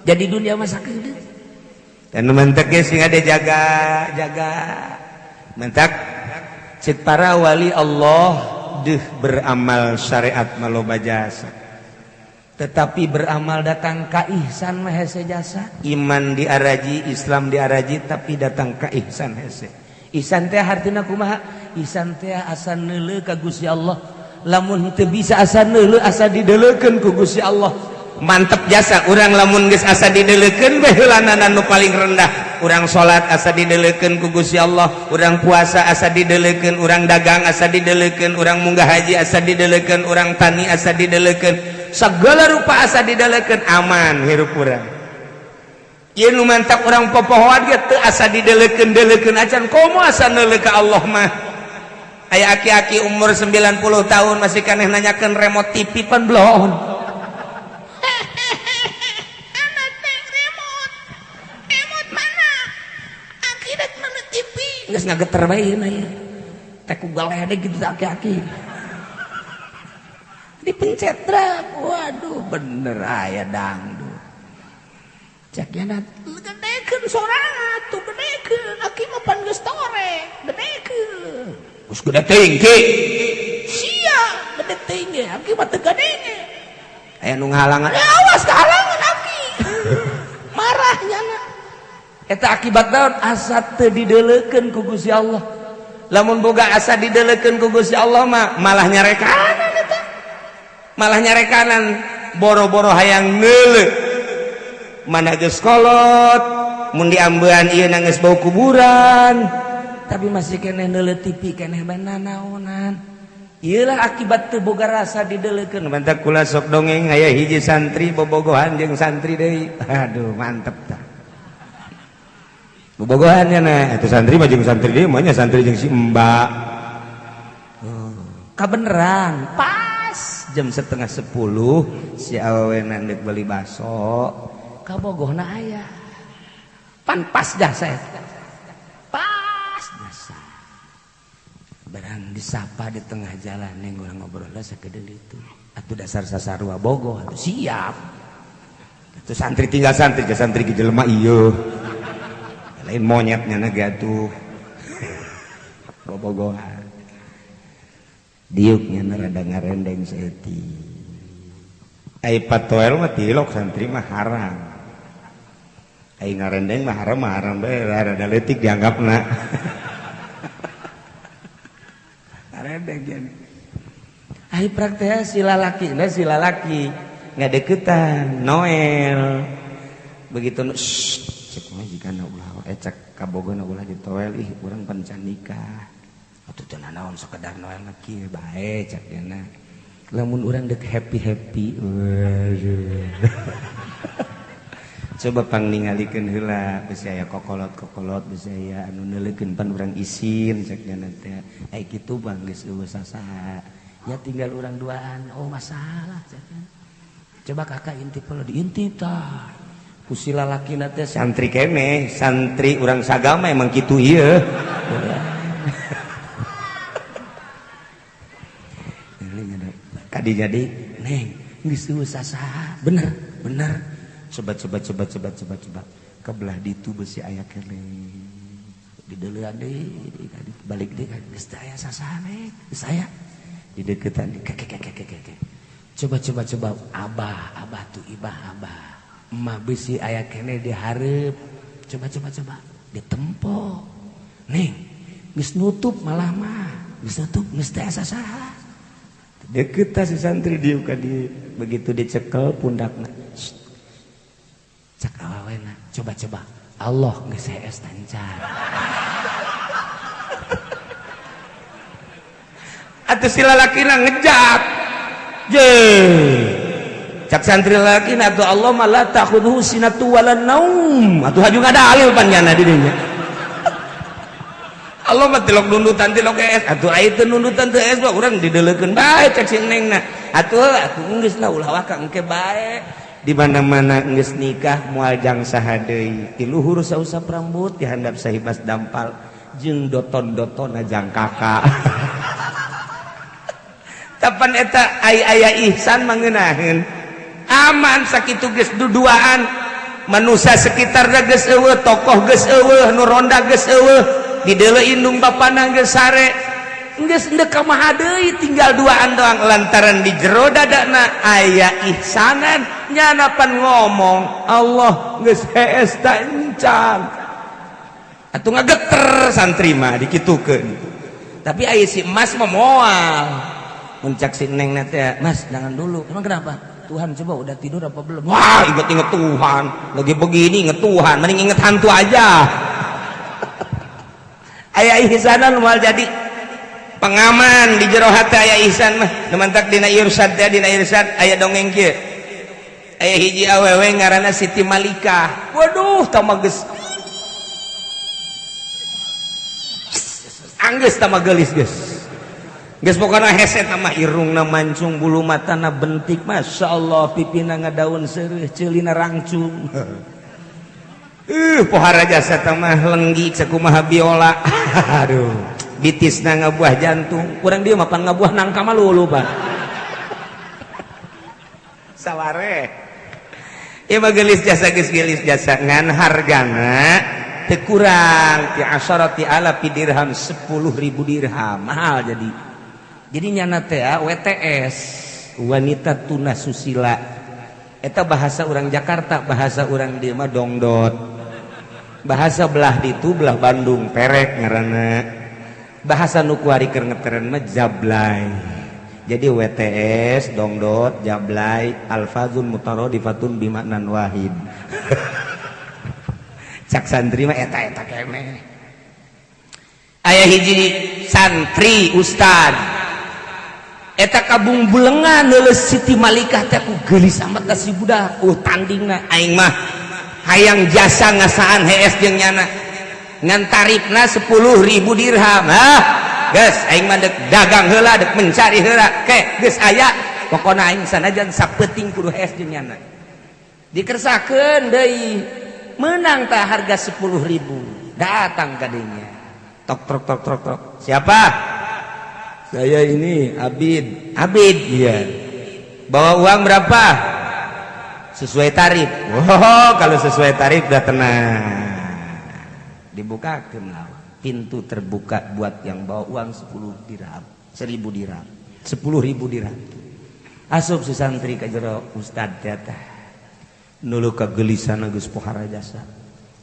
jadi dunia mah sakedeung. Dan mentek ge sing ada jaga mentak cek para wali Allah deuh beramal syariat maloba jasa, tetapi beramal datang ka ihsan mah hese jasa, iman diaraji, Islam diaraji, tapi datang ka ihsan hese. Ihsan teh hartina kumaha? Ihsan teh asa neuleuh ka Gusti Allah, lamun teu bisa asa neuleuh asa dideleukeun ku Gusti Allah. Mantep jasa urang lamun geus asa dideleukeun bae heulanana nu paling rendah, urang salat asa dideleukeun ku Gusti Allah, urang puasa asa dideleukeun, urang dagang asa dideleukeun, urang munggah haji asa dideleukeun, urang tani asa dideleukeun, segala rupa asa dideleukeun, aman hirup urang. Ieu nu mantap urang popohoan ge teu asa dideleukeun-deleukeun acan, komo asa neuleuh ka Allah mah. Aya aki-aki umur 90 tahun masih kaneh nanyakeun remote TV pan bloon. Geus ngageter bae ieu teh ku galedeg gitu aki-aki. Dipencet drag, waduh bener aya dangdut. Cek nya gedekeun sorangan tuh gedekeun, aki mah pan geus tore, gedekeun. Geus gede teuing ki. Sia gede teuing ge, aki mah teu gadenge. Aya nu ngahalangan, awas kahalangan aki. Marah nyana. Eta akibat naon? Asa teu dideleukeun ku Gusti Allah. Lamun boga asa dideleukeun ku Gusti Allah mah malah nyarekanan eta. Malah nyarekanan boro-boro hayang neuleuh. Mana geus kolot, mun diambean ieu geus bau kuburan, tapi masih keneh neuleuh TV keneh bae nanaonan. Ieulah akibat teu boga rasa dideleukeun. Mantap kula sok dongeng aya hiji santri bobogohan jeung santri deui. Aduh mantep tah. Bobogohannya nah, itu santri mah jeung santri deui mah nya santri jeung si Mbak. Oh, kabeneran pas jam 9:30 si awewe ndek beli baso, kabogohna aya. Pan pas jasa eta. Pas jasa. Barang disapa di tengah jalan neng urang ngobrol sakedeung itu. Atuh dasar sasarua bogoh atuh siap. Atuh santri tinggal santri, santri ge jelema ieu. Lain monyetnya naga tuh bobogohan diuknya rada ngarendeng saeutik. Ai patoel mah tilok santri mah haram, ai ngarendeng mah haram, haram bae rada leutik dianggapna ngarendeng gen. Ai praktek si lalaki na si lalaki ngadeukeutan Noel begitu cek mah jigana ulah cek kabogona ulah ditoel ih urang pan can nikah atuh teu nanaon sakedar Noel mah kieu bae cek dina lamun urang deuk happy-happy. Coba pang ningalikeun heula bisi aya kokolot-kokolot bisi aya anu neuleukeun pan urang isin cek dina teh ai kitu bang geus eueuh sasaha ya tinggal urang duaan oh masalah cek. Coba kakak intip heula diintip tah kusila laki teh santri kene santri urang sagama emang kitu ieu. Kadi jadi neng geus eueuh sasaha bener bener coba coba coba coba coba coba kebelah ditu besi aya kene dideulean deui balik deui geus teu aya sasaha neng geus aya Dideketan keke. Coba coba abah abah tuh ibah abah. Emak bisi aya keneh dihareup. Coba coba coba ditempo. Neng, geus nutup malah mah. Geus nutup geus teh asa saha. Deket si santri dieu ka dieu. Begitu dicekel pundakna. Cak awawena, coba coba. Allah geus hees tancar. Atuh si lalakina ngejak. Je. Cak santri lalakina atuh Allah mah la ta'khudhuhu sinatu wala naum. Atuh haju ngadalil pan nyana di dinya. Allah mah tilok nundutan tilok hees. Atuh aya teu nundutan teu hees mah urang dideulekeun bae cak si nengna. Atuh atuh geus lah ulah waka engke bae. Di mana-mana geus nikah moal jang saha deui. Ti luhur sausap rambut di handap sahibas dampal jeung doton-dotonna jang kakak. Kapan eta ai aya ihsan mangenaheun aman sakitu geus duduaan manusia sekitar geus eueuh tokoh geus eueuh nu ronda geus eueuh dideuleu indung bapana geus sare geus endek ka maha deui tinggal duaan doang lantaran di jero dadana aya ihsanan nyana pan ngomong Allah geus hees ta encan atuh ngageter santri mah dikitukeun tapi aya si emas mah moal. Muncak si neng nate, mas jangan dulu. Emang kenapa? Tuhan coba udah tidur apa belum? Wah, inget-inget Tuhan. Lagi begini inget Tuhan, mending inget hantu aja. Aya ihsanan moal jadi pengaman di jero hati aya ihsan mah. Nu mantak dina irsyad teh dina irsyad aya dongeng kieu. Aya hiji awewe ngaranna Siti Malikah. Waduh, tama geus. Anggeus tama geulis geus. Geus pokona hese mah irungna mancung bulu matana bentik Masya Allah pipina ngadaun seureuh ceulina rangcung. Pohara jasa mah lenggi sakumaha biola. Aduh bitisna ngabuah jantung kurang dia mah pan ngabuah nangka mah lulu pan saware ieu mah geulis jasa geus geulis jasa ngan hargana teu kurang ti asharati alafi dirham 10.000 dirham mahal jadi. Jadi nyana teh WTS wanita tuna susila eta bahasa orang Jakarta bahasa orang dieu mah dongdot bahasa belah ditu belah Bandung perek ngaranna bahasa nu kuari keur ngeteren mah jablay jadi WTS dongdot jablay alfazun mutaradifatun bimaknan wahid. Cak santri mah eta-eta keneh aya hiji santri ustad eta kabung bulengan leuleus Siti Malikah teh ku geulis amat ka si budak tandingna aing mah hayang jasa ngasaan hees jeung nyana ngan tarifna 10.000 dirham hah geus aing mah dek dagang heula dek mencari heula ke geus aya pokona aing sanajan sapeuting kudu hees jeung nyana dikersakeun deui meunang tah harga 10.000 datang ka dinya tok tok tok tok tok siapa? Saya ini Abid. Abid iya. Bawa uang berapa? Sesuai tarif. Oh, kalau sesuai tarif udah tenang. Dibukakeun lawang. Pintu terbuka buat yang bawa uang 10 dirham, 1000 dirham, 10.000 dirham. Asup si santri ka jero ustad teh tah. Nulu kagelisan geus pohara jasa.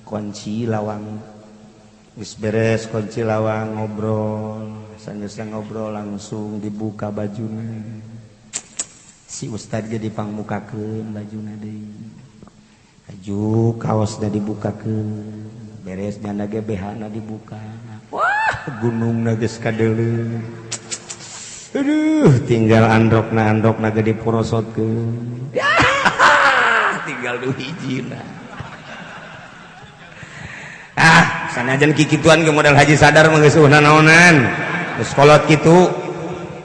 Kunci lawang geus beres kunci lawang ngobrol. Sanggeus ngobrol langsung dibuka bajuna. Si ustad ge dipangmukakeun bajuna deui. Baju kaosna dibukakeun, beres nyana ge BH-na dibuka. Wah, gunungna geus kadeuleu. Aduh, tinggal androkna ge diporosotkeun. Tinggal du hijina. Ah, sanajan kikituan ge modal haji sadar mah geus eueuh nanaonan. Geus kolot kitu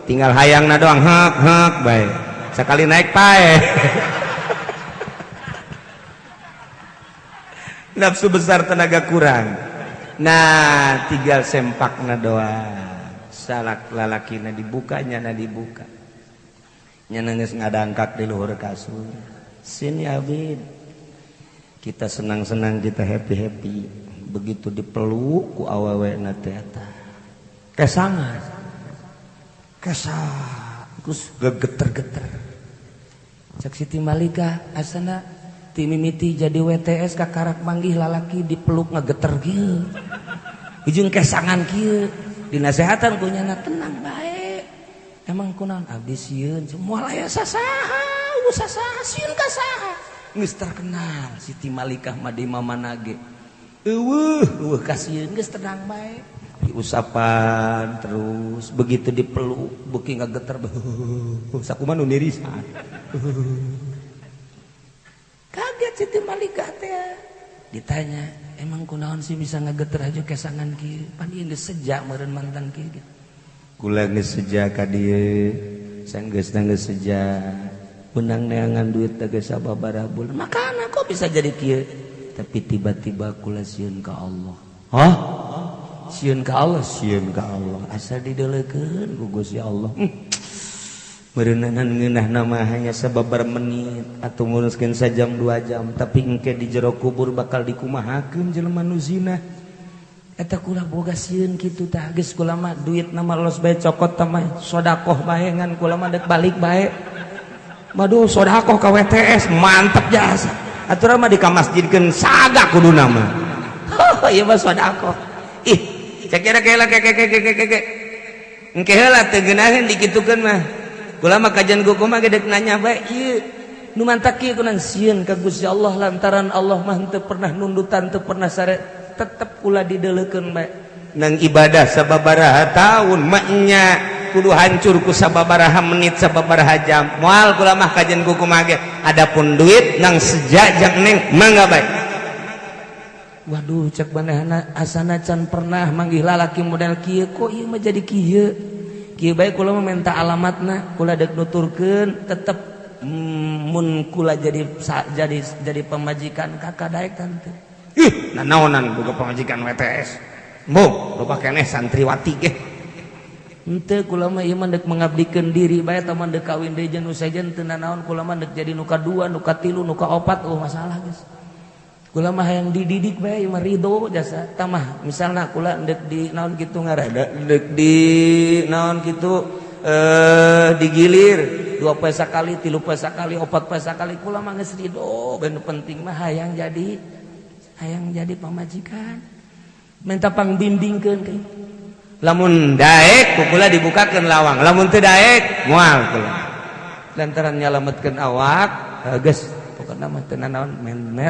tinggal hayangna doang hek hek bae sekali naik pae. Nafsu besar tenaga kurang. Nah tinggal sempakna doang salak lalakina dibuka nyana dibuka nyana geus ngadangkak di luhur kasur sini Abid kita senang-senang kita happy-happy begitu dipeluk ku awewena teh eta kesangan Kesa terus gegeter-geter. Cek Siti Malika, asana ti mimiti jadi WTS kakarak manggih lalaki dipeluk ngegeter kieu. Ujung kesangan kieu. Dinasehatan ku nyana, tenang bae. Emang kunaon abdi sieun moal aya sasaha, sasaha sieun ka saha. Geus terkenal Siti Malikah mah di mamana ge. Eueuh, eueuh kasieun geus tenang bae. Diusapan terus begitu dipeluk beuki ngageter, sakumaha nu nirisan. Kaget Siti Malikah teh. Ditanya, emang kunaon sih bisa ngageter aja kesangan kieu? Pan ieu geus seja meureun mantan kieu gitu. Kula geus seja ka dieu, sanggeusna geus seja. Menang neangan duit teh geus sababaraha bulan. Makana kok bisa jadi kieu? Tapi tiba-tiba kula sieun ka Allah. Hah? Sieun ka Allah, sieun ka Allah. Asa dideulekeun ku Gusti Allah. Meureunanan ngeunah nama hanya sababaraha menit atau nguruskeun sajam 2 jam, tapi engke di jero kubur bakal dikumahakeun jelema nu zina. Eta kula boga sieun kitu tah, geus kula mah duit nama los bae cokot tah mah sedekah bae ngan kula mah dek balik bae. Waduh, sedekah ka WTS mantep jasa. Aturan mah dikamasjidkeun saga kuduna mah. Oh, ieu mah sedekah. Ih, cek kira kela ke ke ke ke ke ke. Engke heula teu geunaheun dikitukeun mah. Kula mah kajian kuku mah gedek nanya bae ieu nu mantak kieu kunan sieun ka Gusti Allah lantaran Allah mah teu pernah nundutan teu pernah sare tetep kula dideulekeun bae. Nang ibadah sababaraha taun maknya kudu hancur ku sababaraha menit sababaraha jam. Moal kula mah kajian kuku mah ge. Adapun duit nang sejak neng mangga bae. Waduh, cek manehna asana can pernah manggih lalaki model kieu kok ieu mah jadi kieu. Kieu bae kula mah minta alamatna, kula deuk nuturkeun tetep mun kula jadi pamajikan kakak daek tante. Ih, nanaonan boga pamajikan WTS. Mbuh, loba keneh santriwati ge. Henteu kula mah ieu mah deuk mengabdikeun diri bae tah mah deuk kawin deui jeung nu sejen teu nanaon kula mah deuk jadi nu kadua, nu katilu, nu kaopat, oh masalah geus. Kula mah hayang dididik bae ieu mah ridho jasa. Tah mah misalna kula deuk di naon kitu ngaranna, deuk di naon kitu digilir 2 poe sakali, 3 poe sakali, 4 poe sakali kula mah geus ridho. Ben penting mah hayang jadi pamajikan. Minta pangbimbingkeun ke. Lamun daek ku kula dibukakeun lawang, lamun teu daek moal kula. Lantaran nyalametkeun awak, geus pokokna mah teu nanaon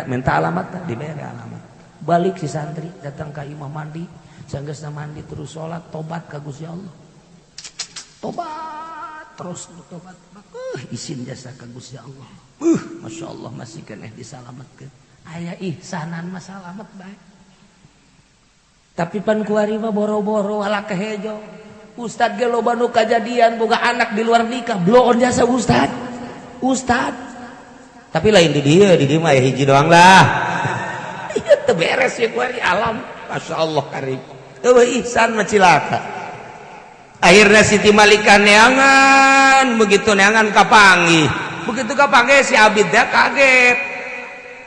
minta alamat dibere alamat. Balik si santri datang ka imah mandi, sanggeusna mandi terus salat tobat ka Gusti Allah. Tobat terus tobat. Isin jasa ka Gusti Allah. Masya Allah masih keneh disalametkeun. Aya ihsanan mah salamet bae. Tapi pan kuari mah boro-boro ala kehejo. Ustad ge loba nu kajadian boga anak di luar nikah, bloon jasa ustad. Ustad. Tapi lain di dieu mah aya hiji doang lah. Ieu teu beres ya kuari alam. Masya Allah karim. Eueuh ihsan mah cilaka. Akhirnya Siti Malika neangan, begitu neangan kapanggih. Begitu kapanggih si Abid teh kaget.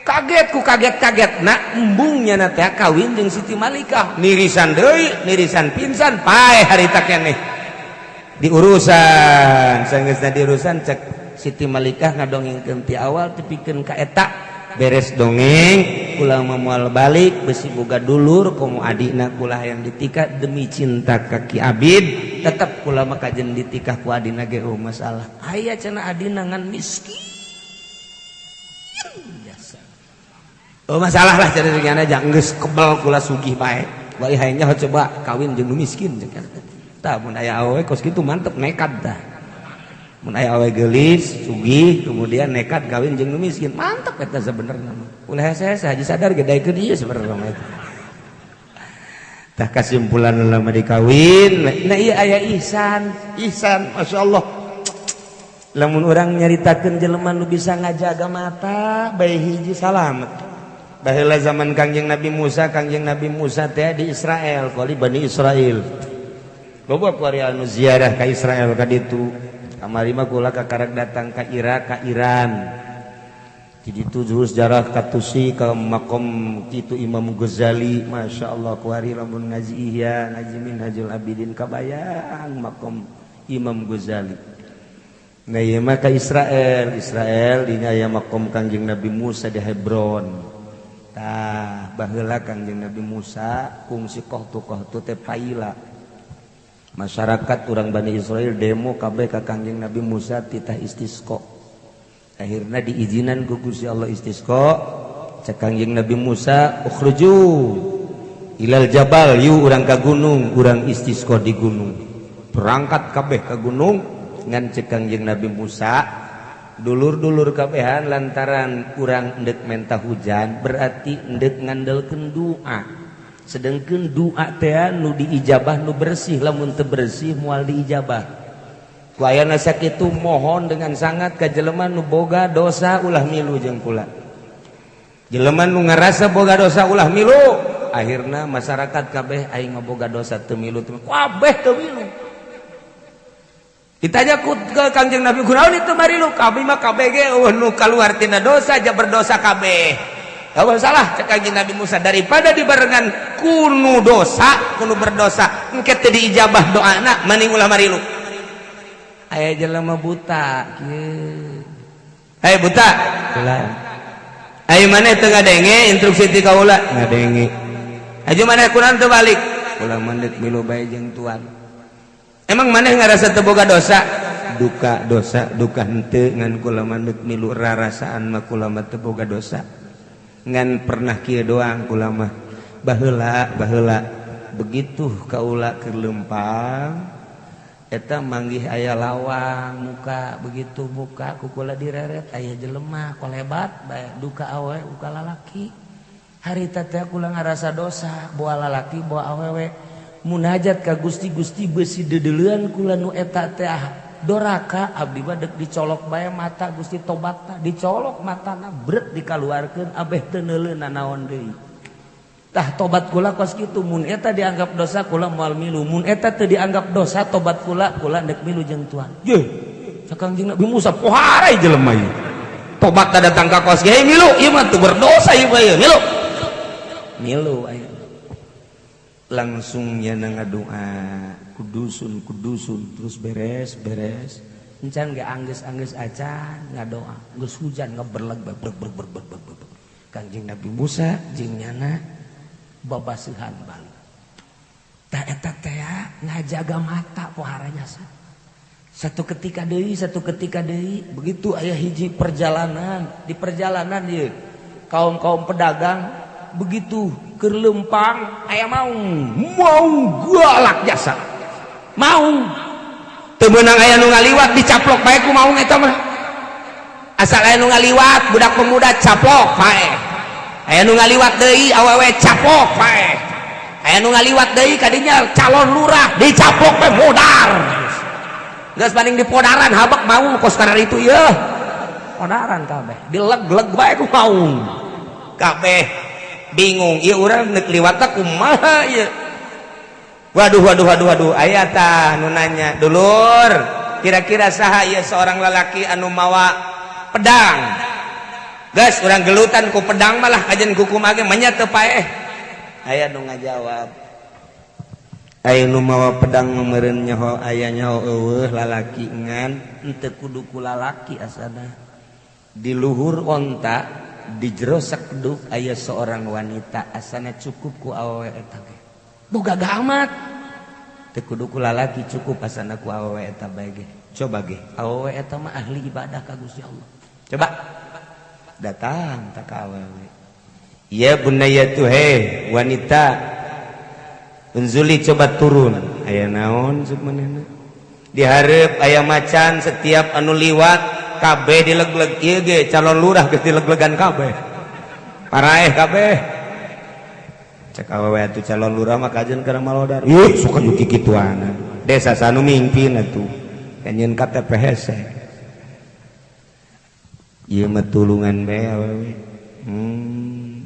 Kaget ku kaget-kaget na embungnya na teh kawin jeung Siti Malikah. Nirisan deui, nirisan pingsan paeh harita keneh. Diurusan, sanggeusna diurusan cek Siti Malikah ngadongengkeun ti awal tepikeun ka eta beres dongeng kula moal balik besi boga dulur komo adina kula hayang ditikah demi cinta ka Ki Abid tetep kula mah kajen ditikah ku adina ge oh masalah aya cenah adina ngan miskin biasa oh masalah lah cenah aja geus kebel kula sugih bae wae hayangnya coba kawin jeung nu miskin jeung tah mun aya awewe kos kitu mantep nekat tah mun aya awewe geulis sugih kemudian nekat kawin jeung nu miskin mantep eta sebenarnya mah ulah hese haji sadar ge daekeun ieu sebenarnya mah eta tah kasimpulan lama dikawin nah ieu aya ihsan ihsan masyaallah lamun urang nyaritakeun jelema nu bisa ngajaga mata bae hiji salamet. Baheula zaman Kangjeng Nabi Musa, Kangjeng Nabi Musa teh di Israel, kali Bani Israel. Loba kuari anu ziarah ka Israel ka ditu. Kamari mah kula kakarak datang ka Irak, ka Iran. Di ditu terus sejarah ka Tusi ka makom kitu Imam Ghazali, Masya Allah kuari lamun ngaji Ihya, ngaji Minhajul Abidin kabayang makom Imam Ghazali. Nah ieu mah ka Israel, Israel dinya aya makom Kangjeng Nabi Musa di Hebron. Tah baheula Kangjeng Nabi Musa kungsi kohtu-kohtu teh paila. Masyarakat urang Bani Israel demo kabeh ka Kangjeng Nabi Musa titah istisqa. Akhirna diizinan ku Gusti Allah istisqa. Cek Kangjeng Nabi Musa, ukhruju ilal jabal, yu urang ka gunung, urang istisqa di gunung. Berangkat kabeh ka gunung ngan cek Kangjeng Nabi Musa, dulur-dulur kabehan lantaran urang endek menta hujan berarti endek ngandelkeun doa. Sedengkeun doa teh nu diijabah nu bersih, lamun teu bersih moal diijabah. Ku ayana sakitu mohon dengan sangat ka jelema nu boga dosa ulah milu jeung kula. Jelema nu ngarasa boga dosa ulah milu. Akhirna masyarakat kabeh aing mah boga dosa teu milu, kabeh teu milu. Ditanya ku ke Kangjeng Nabi, kunaon itu marilu? Kami mah kabeh ge eueuh nu kaluar tina dosa aja berdosa kabeh. Eueuh salah cek Kangjeng Nabi Musa, daripada dibarengan kunu dosa, kunu berdosa, engke teu diijabah doana mending ulah marilu. Aya jelema buta kieu. Hey buta, ulah. Ayo maneh teu ngadenge instruksi ti kaula? Ngadenge. Aju maneh kunaon teu balik? Ulah mandek milu bae jeung tuan. Emang maneh ngarasa teu boga dosa? Duka dosa, duka henteu, ngan kula mandek milu rarasaan mah kula mah teu boga dosa. Ngan pernah kieu doang kula mah. Baheula, baheula begitu kaula keur leumpang eta manggih aya lawang muka, begitu buka ku kula direret aya jelema kolebat bae, duka awewe duka lalaki. Harita teh kula ngarasa dosa, boa lalaki boa awewe. Munajat ka Gusti, Gusti besi dedeuleun kula nu eta teh doraka, abdi mah deuk dicolok bae mata Gusti tobatna, dicolok matana bret dikaluarkeun abeh teu neuleunan naon deui. Tah tobat kula kos kitu, mun eta dianggap dosa kula moal milu, mun eta teu dianggap dosa tobat kula, kula deuk milu jeung tuan. Ye, cek Kangjeng Nabi Musa, poharai jelema ieu. Tobat datang ka kos ge milu, ieu mah teu berdosa ieu mah milu. Milu aya. Langsung nya ngadoa kudusun kudusun terus beres beres encan ge anggeus-anggeus acan ngadoa geus hujan ngeberleg berg berg berg berg berg berg. Kangjeng Nabi Musa jeung nyana babaseuhan balik. Tah eta teh ngajaga mata pohara jasa. Satu ketika deui, satu ketika deui begitu aya hiji perjalanan, di perjalanan ieu kaum-kaum pedagang begitu keur leumpang aya maung, maung galak jasa. Maung teu meunang aya nu ngaliwat dicaplok bae ku maung eta mah. Asal aya nu ngaliwat budak pemuda caplok bae. Aya nu ngaliwat deui awewe caplok bae. Aya nu ngaliwat deui kadinya calon lurah dicaplok bae modar. Geus banding di podaran habak maung kos kana itu ieu. Podaran kabeh dileg-leg bae ku maung. Kabeh bingung ieu urang neuk liwatna kumaha ieu. Waduh waduh waduh waduh, aya tah nu nanya, dulur kira-kira saha ieu seorang lalaki anu mawa pedang? Geus urang gelutan ku pedang malah kajen ku kumaha ge manya teu paeh. Aya nu ngajawab, aya nu mawa pedang meureun nyaho aya nyaho eueuh lalaki ngan henteu kudu ku lalaki asana. Di luhur onta di jero sakeduk aya seorang wanita asana cukup ku awewe eta ge. Boga amat teu kudu ku lalaki cukup asana ku awewe eta bae ge. Coba ge awewe eta mah ahli ibadah ka Gusti Allah. Coba datang tak ka awewe. Ya bunayatu, he wanita, unzuli coba turun. Aya naon cek manehna? Dihareup aya macan setiap anu liwat kabeh dileg-leg ieu ge calon lurah geus dileg-legan kabeh. Paraeh kabeh. Cek awewe atuh calon lurah mah kajen kana malodar. Ih, sok anu kikituana. Desa sanu mingpin atuh. Kanyeun KTP hese. Ieu mah tulungan bae awewe.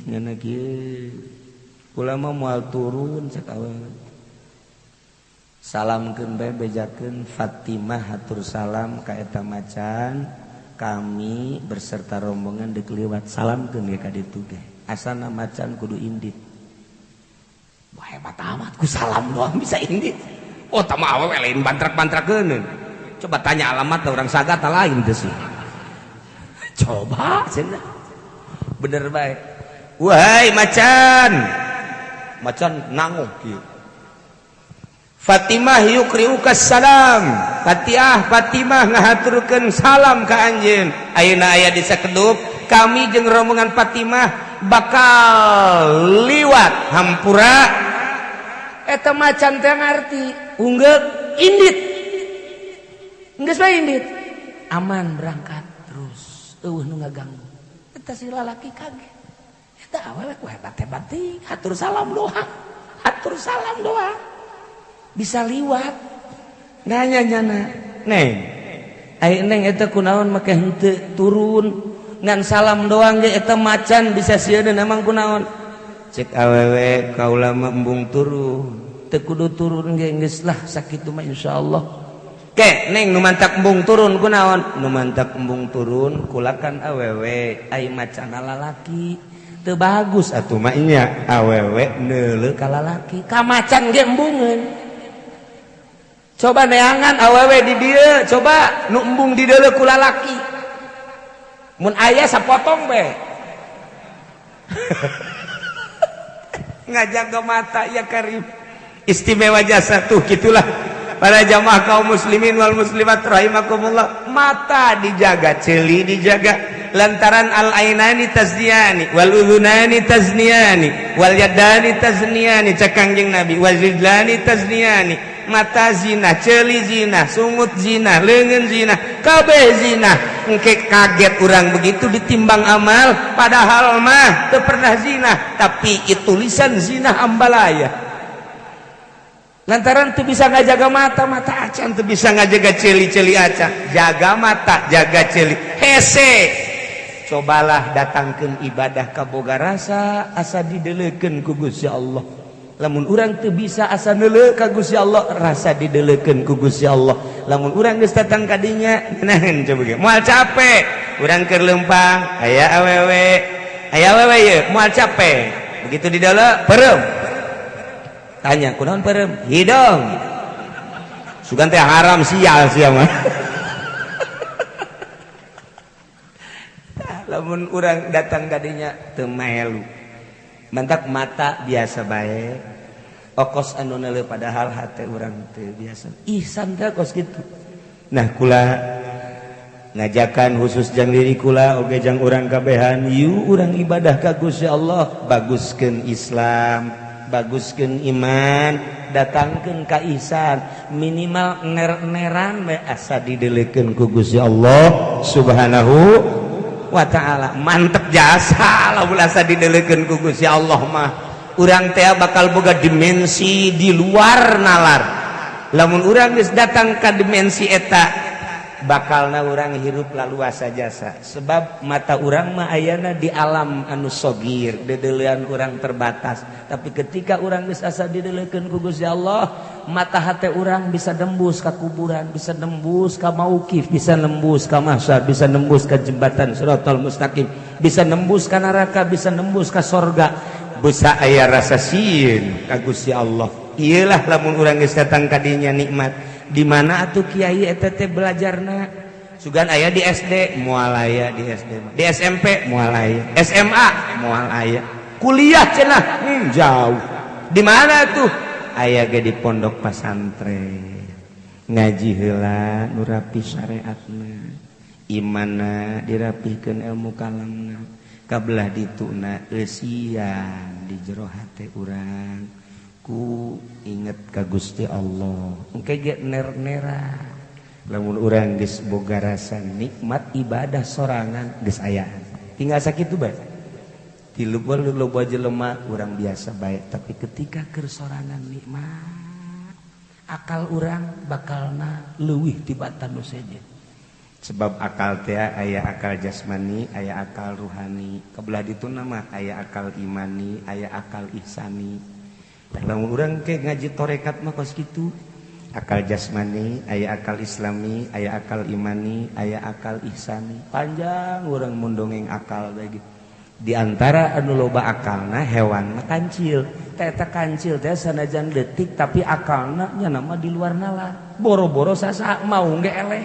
Nyana kieu. Kula mah moal turun cek awewe. Salamkeun bae bejakeun Fatimah hatur salam ka eta macan. Kami berserta rombongan deuk liwat salamkeun ge ka ditu ge. Asana macan kudu indit. Wah hebat amat ku salam doang bisa indit. Oh tama awewe lain bantrak-bantrakeun. Coba tanya alamat orang Sagata lain teh sih. Coba cenah. Bener bae. Wahai macan. Macan nangok kieu. Fatimah yukriuka salam. Fatiah Fatimah ngahaturkeun salam ka anjeun. Ayeuna aya di sakedup, kami jeung rombongan Fatimah bakal liwat hampura. Eta macan teh ngarti, unggeuk indit. Geus bae indit. Aman berangkat terus. Eueuh nu ngaganggu. Eta si lalaki kaget. Eta awewe ku hebat-hebat teuing, hatur salam doang. Hatur salam doang. Bisa liwat. Nanya nyana, "Neng, ai neng eta kunaon make henteu turun ngan salam doang ge eta macan bisa sieun emang kunaon?" Cek awewe kaula mah embung turun. Teu kudu turun ge geus lah sakitu mah insyaallah. Ke neng nu mantak embung turun kunaon? Nu mantak embung turun kulakan awewe ai macan lalaki. Teu bagus atuh mah nya awewe neuleuh ka lalaki. Ka macan ge embungeun. Coba neangan awewe di dieu, coba nu embung di deuleu ku lalaki. Mun aya sapotong be. Ngajaga mata ya karim. Istimewa jasa tuh gitulah. Para jamaah kaum muslimin wal muslimat rahimakumullah, mata dijaga, ceuli dijaga. Lantaran al ainani tazniyani wal udhunani tazniyani wal yadani tazniyani cek Kangjeng Nabi wal rijlani tazniyani. Mata zina, ceuli zina, sungut zina, leungeun zina, kabeh zina. Engke kaget urang begitu ditimbang amal, padahal mah teu pernah zina, tapi itu tulisan zina ambalaya. Lantaran teu bisa ngajaga mata, mata acan teu bisa ngajaga ceuli-ceuli acan. Jaga mata, jaga ceuli. Hese. Cobalah datangkeun ibadah ka boga rasa asa dideleukeun ku Gusti Allah. Lamun urang teu bisa asa neuleuh ka Gusti Allah, rasa dideleukeun ku Gusti Allah. Lamun urang geus datang ka dinya, nahan coba ge. Moal capek, urang keur leumpang, aya awewe. Aya awewe ye, moal capek. Begitu di dalam peureum. Tanya, kunaon peureum? Hidung. Sugan teh haram sial sia mah. Lamun urang datang ka dinya teu maelu. Mantak mata biasa bae. Okos anu neuleuh padahal hate urang teu biasa. Ihsan teh kos kitu. Nah kula ngajakan khusus jang diri kula oge jang urang kabehan, yuk urang ibadah ka Gusti Allah, baguskeun Islam, baguskeun iman, datangkeun ka ihsan, minimal ner-neran we asa dideleukeun ku Gusti Allah Subhanahu wa ta'ala. Mantep jasa lamun asa dideleukeun ku Gusti Allah mah. Urang teh bakal boga dimensi di luar nalar. Lamun urang geus datang ka dimensi eta, bakalna urang hirup laluasa jasa. Sebab mata urang mah ayana di alam anu sogir, dedeulean urang terbatas. Tapi ketika urang geus asa dideleukeun ku Gusti Allah, mata hate urang bisa nembus ka kuburan, bisa nembus ka mauqif, bisa nembus ka mahsyar, bisa nembus ka jembatan Shiratal Mustaqim, bisa nembus ka neraka, bisa nembus ka sorga. Bisa aya rasa sieun ka Gusti Allah. Iyalah lamun urang geus datang ka dinya nikmat. Di mana atuh kiai eta teh belajarna? Sugan aya di SD, moal aya di SD. Di SMP moal aya, SMA moal aya. Kuliah cenah jauh. Di mana tuh? Aya ge di pondok pasantren. Ngaji heula nu rapi syariatna. Imanna dirapihkeun ilmu kalamna. Kabelah dituna eusian di jero hate urang. Ku inget ka Gusti Allah. Engke ge ner-nera. Lamun urang geus boga rasa nikmat ibadah sorangan geus ayaan. Tinggal sakitu bae. Tilu loba jelema urang biasa bae, tapi ketika keur sorangan nikmat, akal urang bakalna leuwih tibatan nu sejen. Sebab akal teh aya akal jasmani, aya akal ruhani. Kebelah dituna mah aya akal imani, aya akal ihsani. Lamun urang ke ngaji torekat mah kos kitu. Akal jasmani, aya akal islami, aya akal imani, aya akal ihsani. Panjang urang mun dongeng akal bae gitu. Di antara anu loba akalna hewan mah kancil. Eta kancil teh sanajan detik tapi akalna nya nama di luar nalar. Boro-boro sasa mau ge eleh.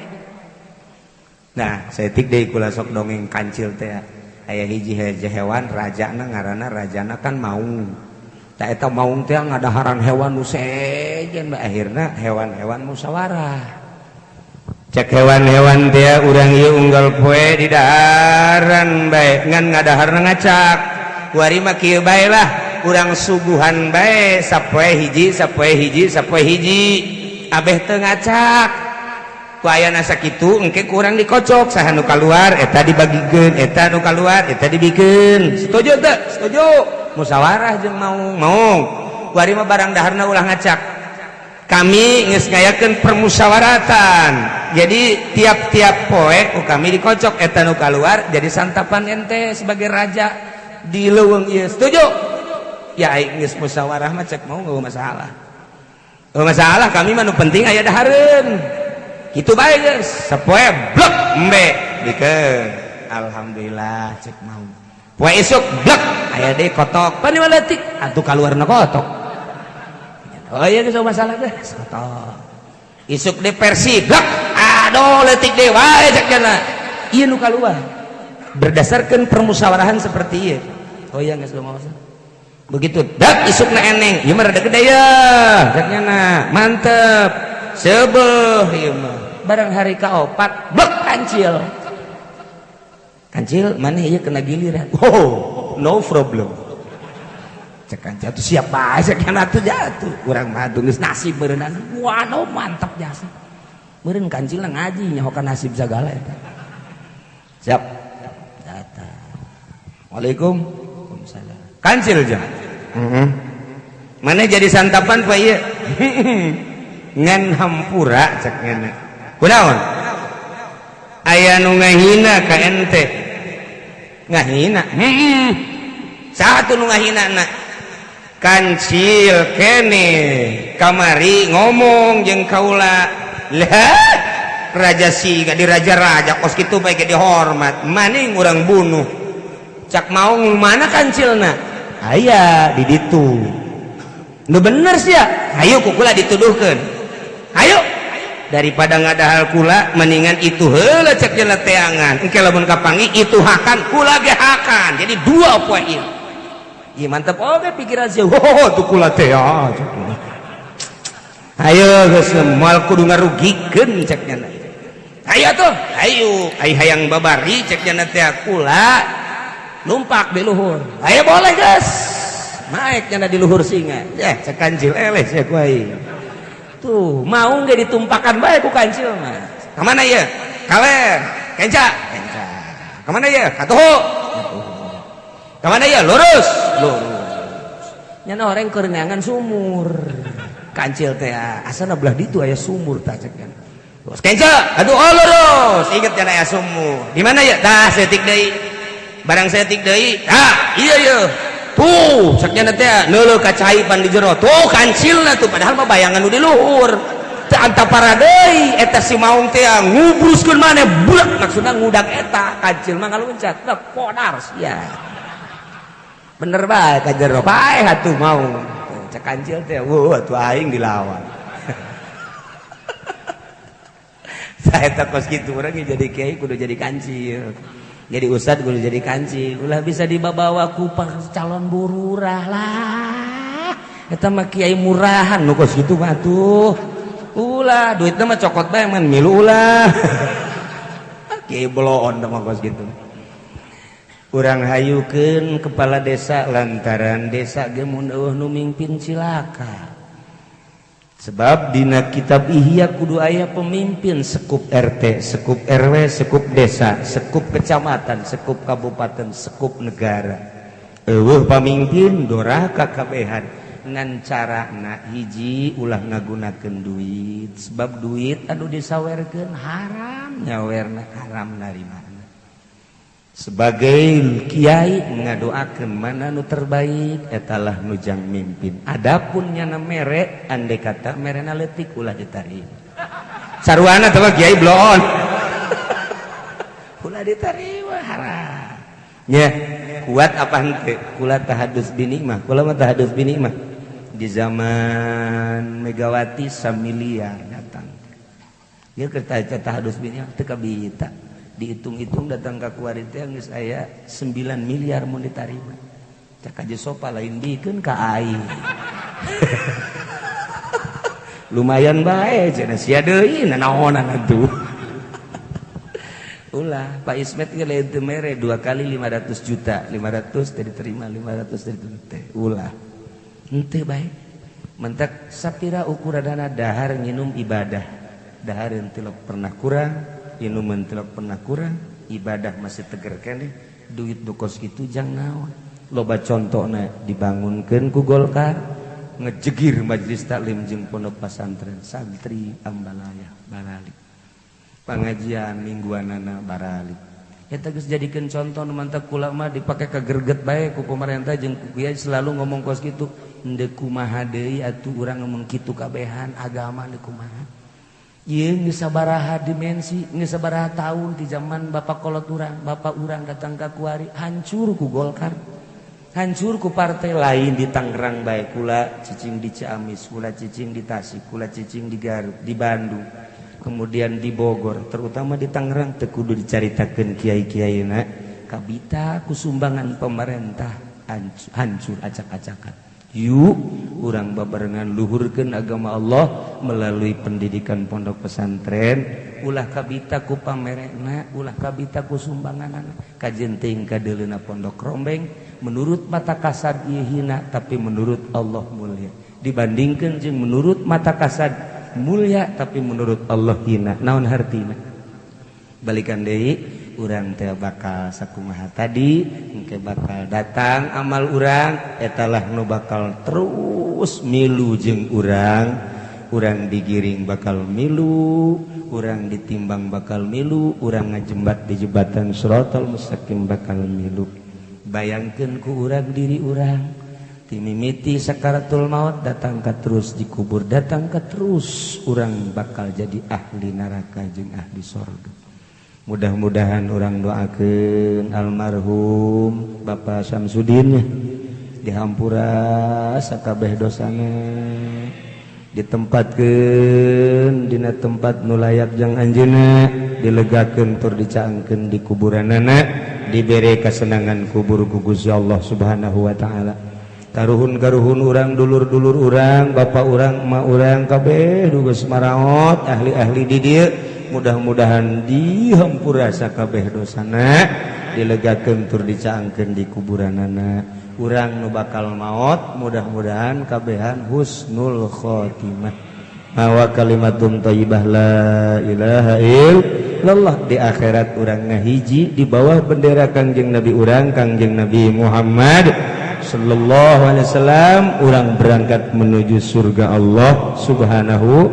Nah, saeutik deui kula sok dongeng kancil teh. Aya hiji hewan rajana ngaranna rajana kan maung. Tah eta maung teh ngadaharan hewan nu sejen akhirna hewan-hewan musyawarah. Cek hewan-hewan teh urang ieu unggal poe di daharan bae ngan ngadaharna ngacak. Kuari mah kieu bae lah, urang suguhan bae sapoe hiji, sapoe hiji, sapoe hiji. Abeh teu ngacak. Ku ayana sakitu engke kurang dikocok saha nu kaluar eta dibagikeun, eta nu kaluar eta dibikeun. Setuju teu? Setuju. Musyawarah jeung maung. Maung. Kuari mah barang daharna ulah ngacak. Kami geus ngayakeun permusyawaratan. Jadi tiap-tiap poe ku kami dikocok eta nu kaluar jadi santapan ente sebagai raja di leuweung ieu. Setuju? Ya aing geus musyawarah mah cek mau eueuh masalah. Eueuh masalah kami mah nu penting aya dahareun. Kitu bae geus. Sapoe blek embe dikeun. Alhamdulillah cek mau. Poe isuk blek aya deui kotok. Pan leutik atuh kaluarna kotok. Oh iya geus masalah geus kotok. Isuk deui versi blek aduh leutik deui wae cek jana. Ieu nu kaluar. Berdasarkan permusyawarahan seperti ieu. Oh iya geus masalah. Begitu dak isukna eneng, ieu mah rada gede ya. Cek nyana, mantep. Seubeuh ieu mah. Barang hari kaopat blek kancil. Kancil mana ieu kena giliran. Oh, no problem. Cek kancil tuh siap bae cek nyana tuh jatuh. Urang mah atuh geus nasib meureunana. Waduh mantap jasa. Meureun kancil ngaji nyaho ka nasib sagala eta. Siap. Datang. Waalaikum. Waalaikumsalam. Kancil jam. Heeh. Mana jadi santapan pak ieu? Ngan hampura cek nyana. Kunaon? Aya nu ngahina ka ente. Ngahina. Heeh. Saha tuh nu ngahina na? Kancil kene kamari ngomong jeung kaula. Lah, raja siga di raja-raja kos kitu bae ge dihormat. Maning urang bunuh. Cak maung mana kancilna? Aya di ditu. Nu bener sih ya. Ayo ku kula dituduhkeun. Ayo. Daripada ngadahal kula mendingan itu heula cek jana teangan. Engke lamun kapanggih itu hakan kula ge hakan. Jadi dua poe ieu. Ieu mantep oge pikiran sia. Oh, tuh kula teh ya. Ayo geus moal kudu ngarugikeun cek jana. Ayo tuh, ayo, ai hayang babari cek jana teh kula numpak di luhur. Ayo boleh guys. Naik jana di luhur singa. Ya, cek kancil eleh sia ku aing. Tuh, mau nggak ditumpakan bae ku kancil mah. Kemana ya? Kaler, kenca, kenca. Kemana ya? Katuhu. Kemana ya? Lurus, lurus. Nyana orang keur neangan sumur. Kancil teh asana belah ditu aya sumur tah cek kan. Terus kenca, aduh oh lurus. Inget jana aya sumur. Di mana ya? Tah setik deui. Barang setik deui. Ah, iya iya. Tuh, cek nyana teh neuleuh ka cai pan di jero. Tuh kancilna tuh padahal mah bayangan nu di luhur. Teu antapara deui eta si maung teh ngubruskeun maneh blek maksudna ngudag eta kancil mah ngaluncat. Blek podar sia. Bener bae ka jero paeh atuh maung. Cek kancil teh, wah atuh aing dilawan. Saya tak kos kitu urang jadi kiai kudu jadi kancil. Jadi ustad kudu jadi kancil. Ulah bisa dibawa ku calon bururah lah. Eta mah kiai murahan nu kos kitu mah atuh. Ulah duitna mah cokot bae man milu ulah. Kiai bloon mah kos kitu. Urang hayukeun kepala desa lantaran desa ge mun eueuh nu mimpin cilaka. Sebab dina kitab Ihya kudu aya pemimpin sekup RT, sekup RW, sekup desa, sekup kecamatan, sekup kabupaten, sekup negara. Eueuh pamimpin doraka kabehan ngan carana hiji ulah ngagunakeun duit sebab duit anu disawerkeun haram nyawerna haram narimana. Sebagai kiai ngadoakeun mana nu terbaik etalah nu jang mimpin. Adapun nyana mere andai kata merena leutik ulah diterima. Sarwana teh kiai bloon. Ulah diterima haram. Nya kuat apa henteu? Kula tahadus binikmah, kula mah tahadus binikmah. Di zaman Megawati samiliar datang. Ieu keur tahadus binikmah teu kabita. Dihitung-hitung datang ka kuari teh geus aya 9 miliar mun ditarima. Cak Haji Sopa lain bikeun ka aing. Lumayan bae cenah sia deui nanaonan atuh. Ulah Pak Ismet ge lain teu mere 2 kali 500 juta, 500 teh diterima, 500 teh diterima. Ulah. Henteu bae. Mentak sapira ukuranana dahar nginum ibadah. Dahar henteu pernah kurang, inum henteu pernah kurang, ibadah masih teger keneh, duit nu kos kitu jang naon. Loba contona dibangunkeun ku Golkar, ngejegir majelis taklim jeung pondok pesantren, santri ambalaya baralik. Pengajian mingguanana baralik. Eta geus jadikeun contoh nu mantap kula mah dipake kagerget bae ku pemerintah jeung ku kiai selalu ngomong kos kitu. Henteu kumaha deui atuh urang ngomong kitu kabehan agama deui kumaha. Ieu geus sabaraha dimensi, geus sabaraha tahun di zaman bapak kolot urang, bapak urang datang ka kuari hancur ku Golkar. Hancur ku partai lain di Tangerang bae kula cicing di Ciamis, kula cicing di Tasik, kula cicing di Garut, di Bandung, kemudian di Bogor, terutama di Tangerang teu kudu dicaritakeun kiai-kiaina kabita ku sumbangan pemerintah hancur acak-acakan. Yuk urang babarengan luhurkeun agama Allah melalui pendidikan pondok pesantren, ulah kabita ku pamerena, ulah kabita ku sumbanganana. Kajen teuing kadeuleuna pondok rombeng menurut mata kasad ieu hina tapi menurut Allah mulia. Dibandingkeun jeung menurut mata kasad mulia tapi menurut Allah hina. Naon hartina? Balikan deui urang teh bakal sakumaha tadi, engke bakal datang amal urang etalah nu bakal terus milu jeung urang, urang digiring bakal milu, urang ditimbang bakal milu, urang ngajembat di jembatan Shiratal Mustaqim bakal milu. Bayangkeun ku urang diri urang timimiti sakaratul maut datang ka terus dikubur, datang ka terus urang bakal jadi ahli neraka jeung ahli sorga. Mudah-mudahan urang doakeun almarhum Bapak Samsudin dihampura sakabeh dosana, ditempatkeun dina tempat nu layak jang anjeunna, dilegakeun tur dicaangkeun di kuburanana, dibere kasenangan kubur ku Gusti Allah Subhanahu wa taala. Karuhun-karuhun urang, dulur-dulur urang, bapak urang, emak urang kabeh nu geus maraot, ahli-ahli di dieu mudah-mudahan dihampura sakabeh dosana, dilegakeun tur dicaangkeun di kuburanana. Urang nu bakal maot mudah-mudahan kabehan husnul khotimah. Mawa kalimatun thayyibah la ilaha illallah di akhirat urang ngahiji di bawah bendera Kangjeng Nabi urang, Kangjeng Nabi Muhammad sallallahu alaihi wasallam, urang berangkat menuju surga Allah Subhanahu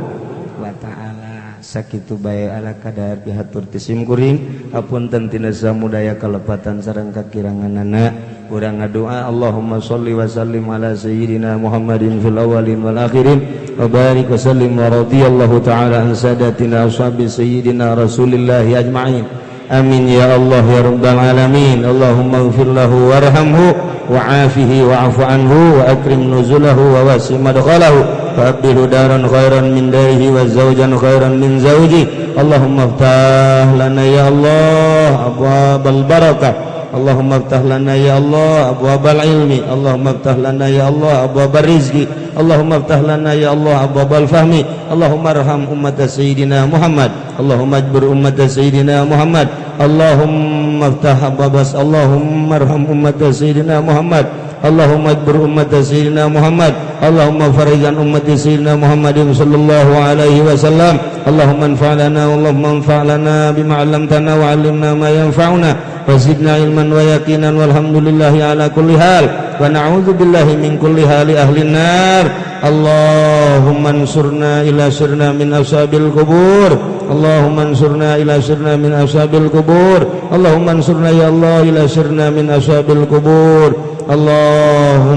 wa taala. Sakitu bae ala kadar pihatur ti sim kuring, hapunten tina samudaya kalepatan sareng kakiranganana. Urang ngadoa Allahumma sholli wa sallim ala sayyidina Muhammadin fil awwalin wal akhirin wa barik wa sallim wa radhiyallahu ta'ala an sadatina ashabi sayyidina Rasulillahi ajma'in. Amin ya Allah ya rabbal alamin. Allahumma ighfir lahu warhamhu wa'afihi wa'fu anhu wa akrim nuzulahu wa wasi' madkhalahu wa abdilhu daran khairan min darihi wa zawjan khairan min zawji. Allahumma iftah lana ya Allah abwabal barakah. Allahumma iftah lana ya Allah abwabal ilmi. Allahumma iftah lana ya Allah abwabar rizqi. Allahumma iftah lana ya Allah abwabal fahmi. Allahumma arham ummat sayyidina Muhammad. Allahumma ajbur ummat sayyidina Muhammad. Allahumma iftah abwabas. Allahumma arham ummat sayyidina Muhammad. Allahumma ajbur ummat sayyidina Muhammad. Allahumma farijan ummat sayyidina Muhammadin sallallahu alaihi wasallam. Allahumma anfa' lana, Allahumma anfa' lana bima 'allamtana wa 'allimna ma yanfa'una wa zidna ilman wa yaqinan walhamdulillahi ala kulli hal wa na'udzu billahi min kulli hali ahli nar. Allahumma ansurna ila sirna min ashabil qubur. Allahumma ansurna ila sirna min ashabil qubur. Allahumma ansurna ya Allah ila sirna min ashabil qubur. Allahumma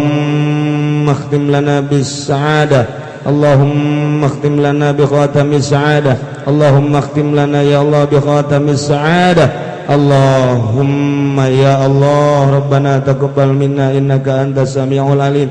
khtim lana bis sa'adah. Allahumma khtim lana bi khatamis sa'adah. Allahumma khtim lana ya Allah bi khatamis sa'adah. Allahumma ya Allah, Rabbana taqabbal minna innaka antas samiul alim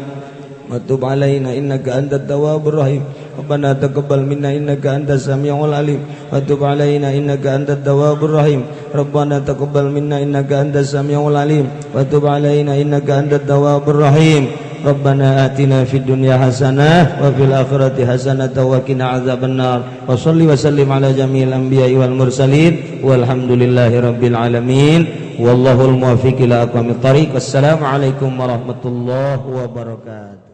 wa tub alaina innaka antat tawwabur rahim. Rabbana taqabbal minna innaka antas samiul alim wa tub alaina innaka antat tawwabur rahim. Rabbana taqabbal minna innaka antas samiul alim wa tub alaina innaka antat tawwabur rahim. Rabbana atina fid dunya hasanah wa fil akhirati hasanah wa qina adzabannar. Wa shalli wa sallim ala jami'il anbiya'i wal mursalin walhamdulillahi rabbil alamin. Wallahul muwaffiq ila aqwamit thariq. Wassalamu alaikum warahmatullahi wabarakatuh.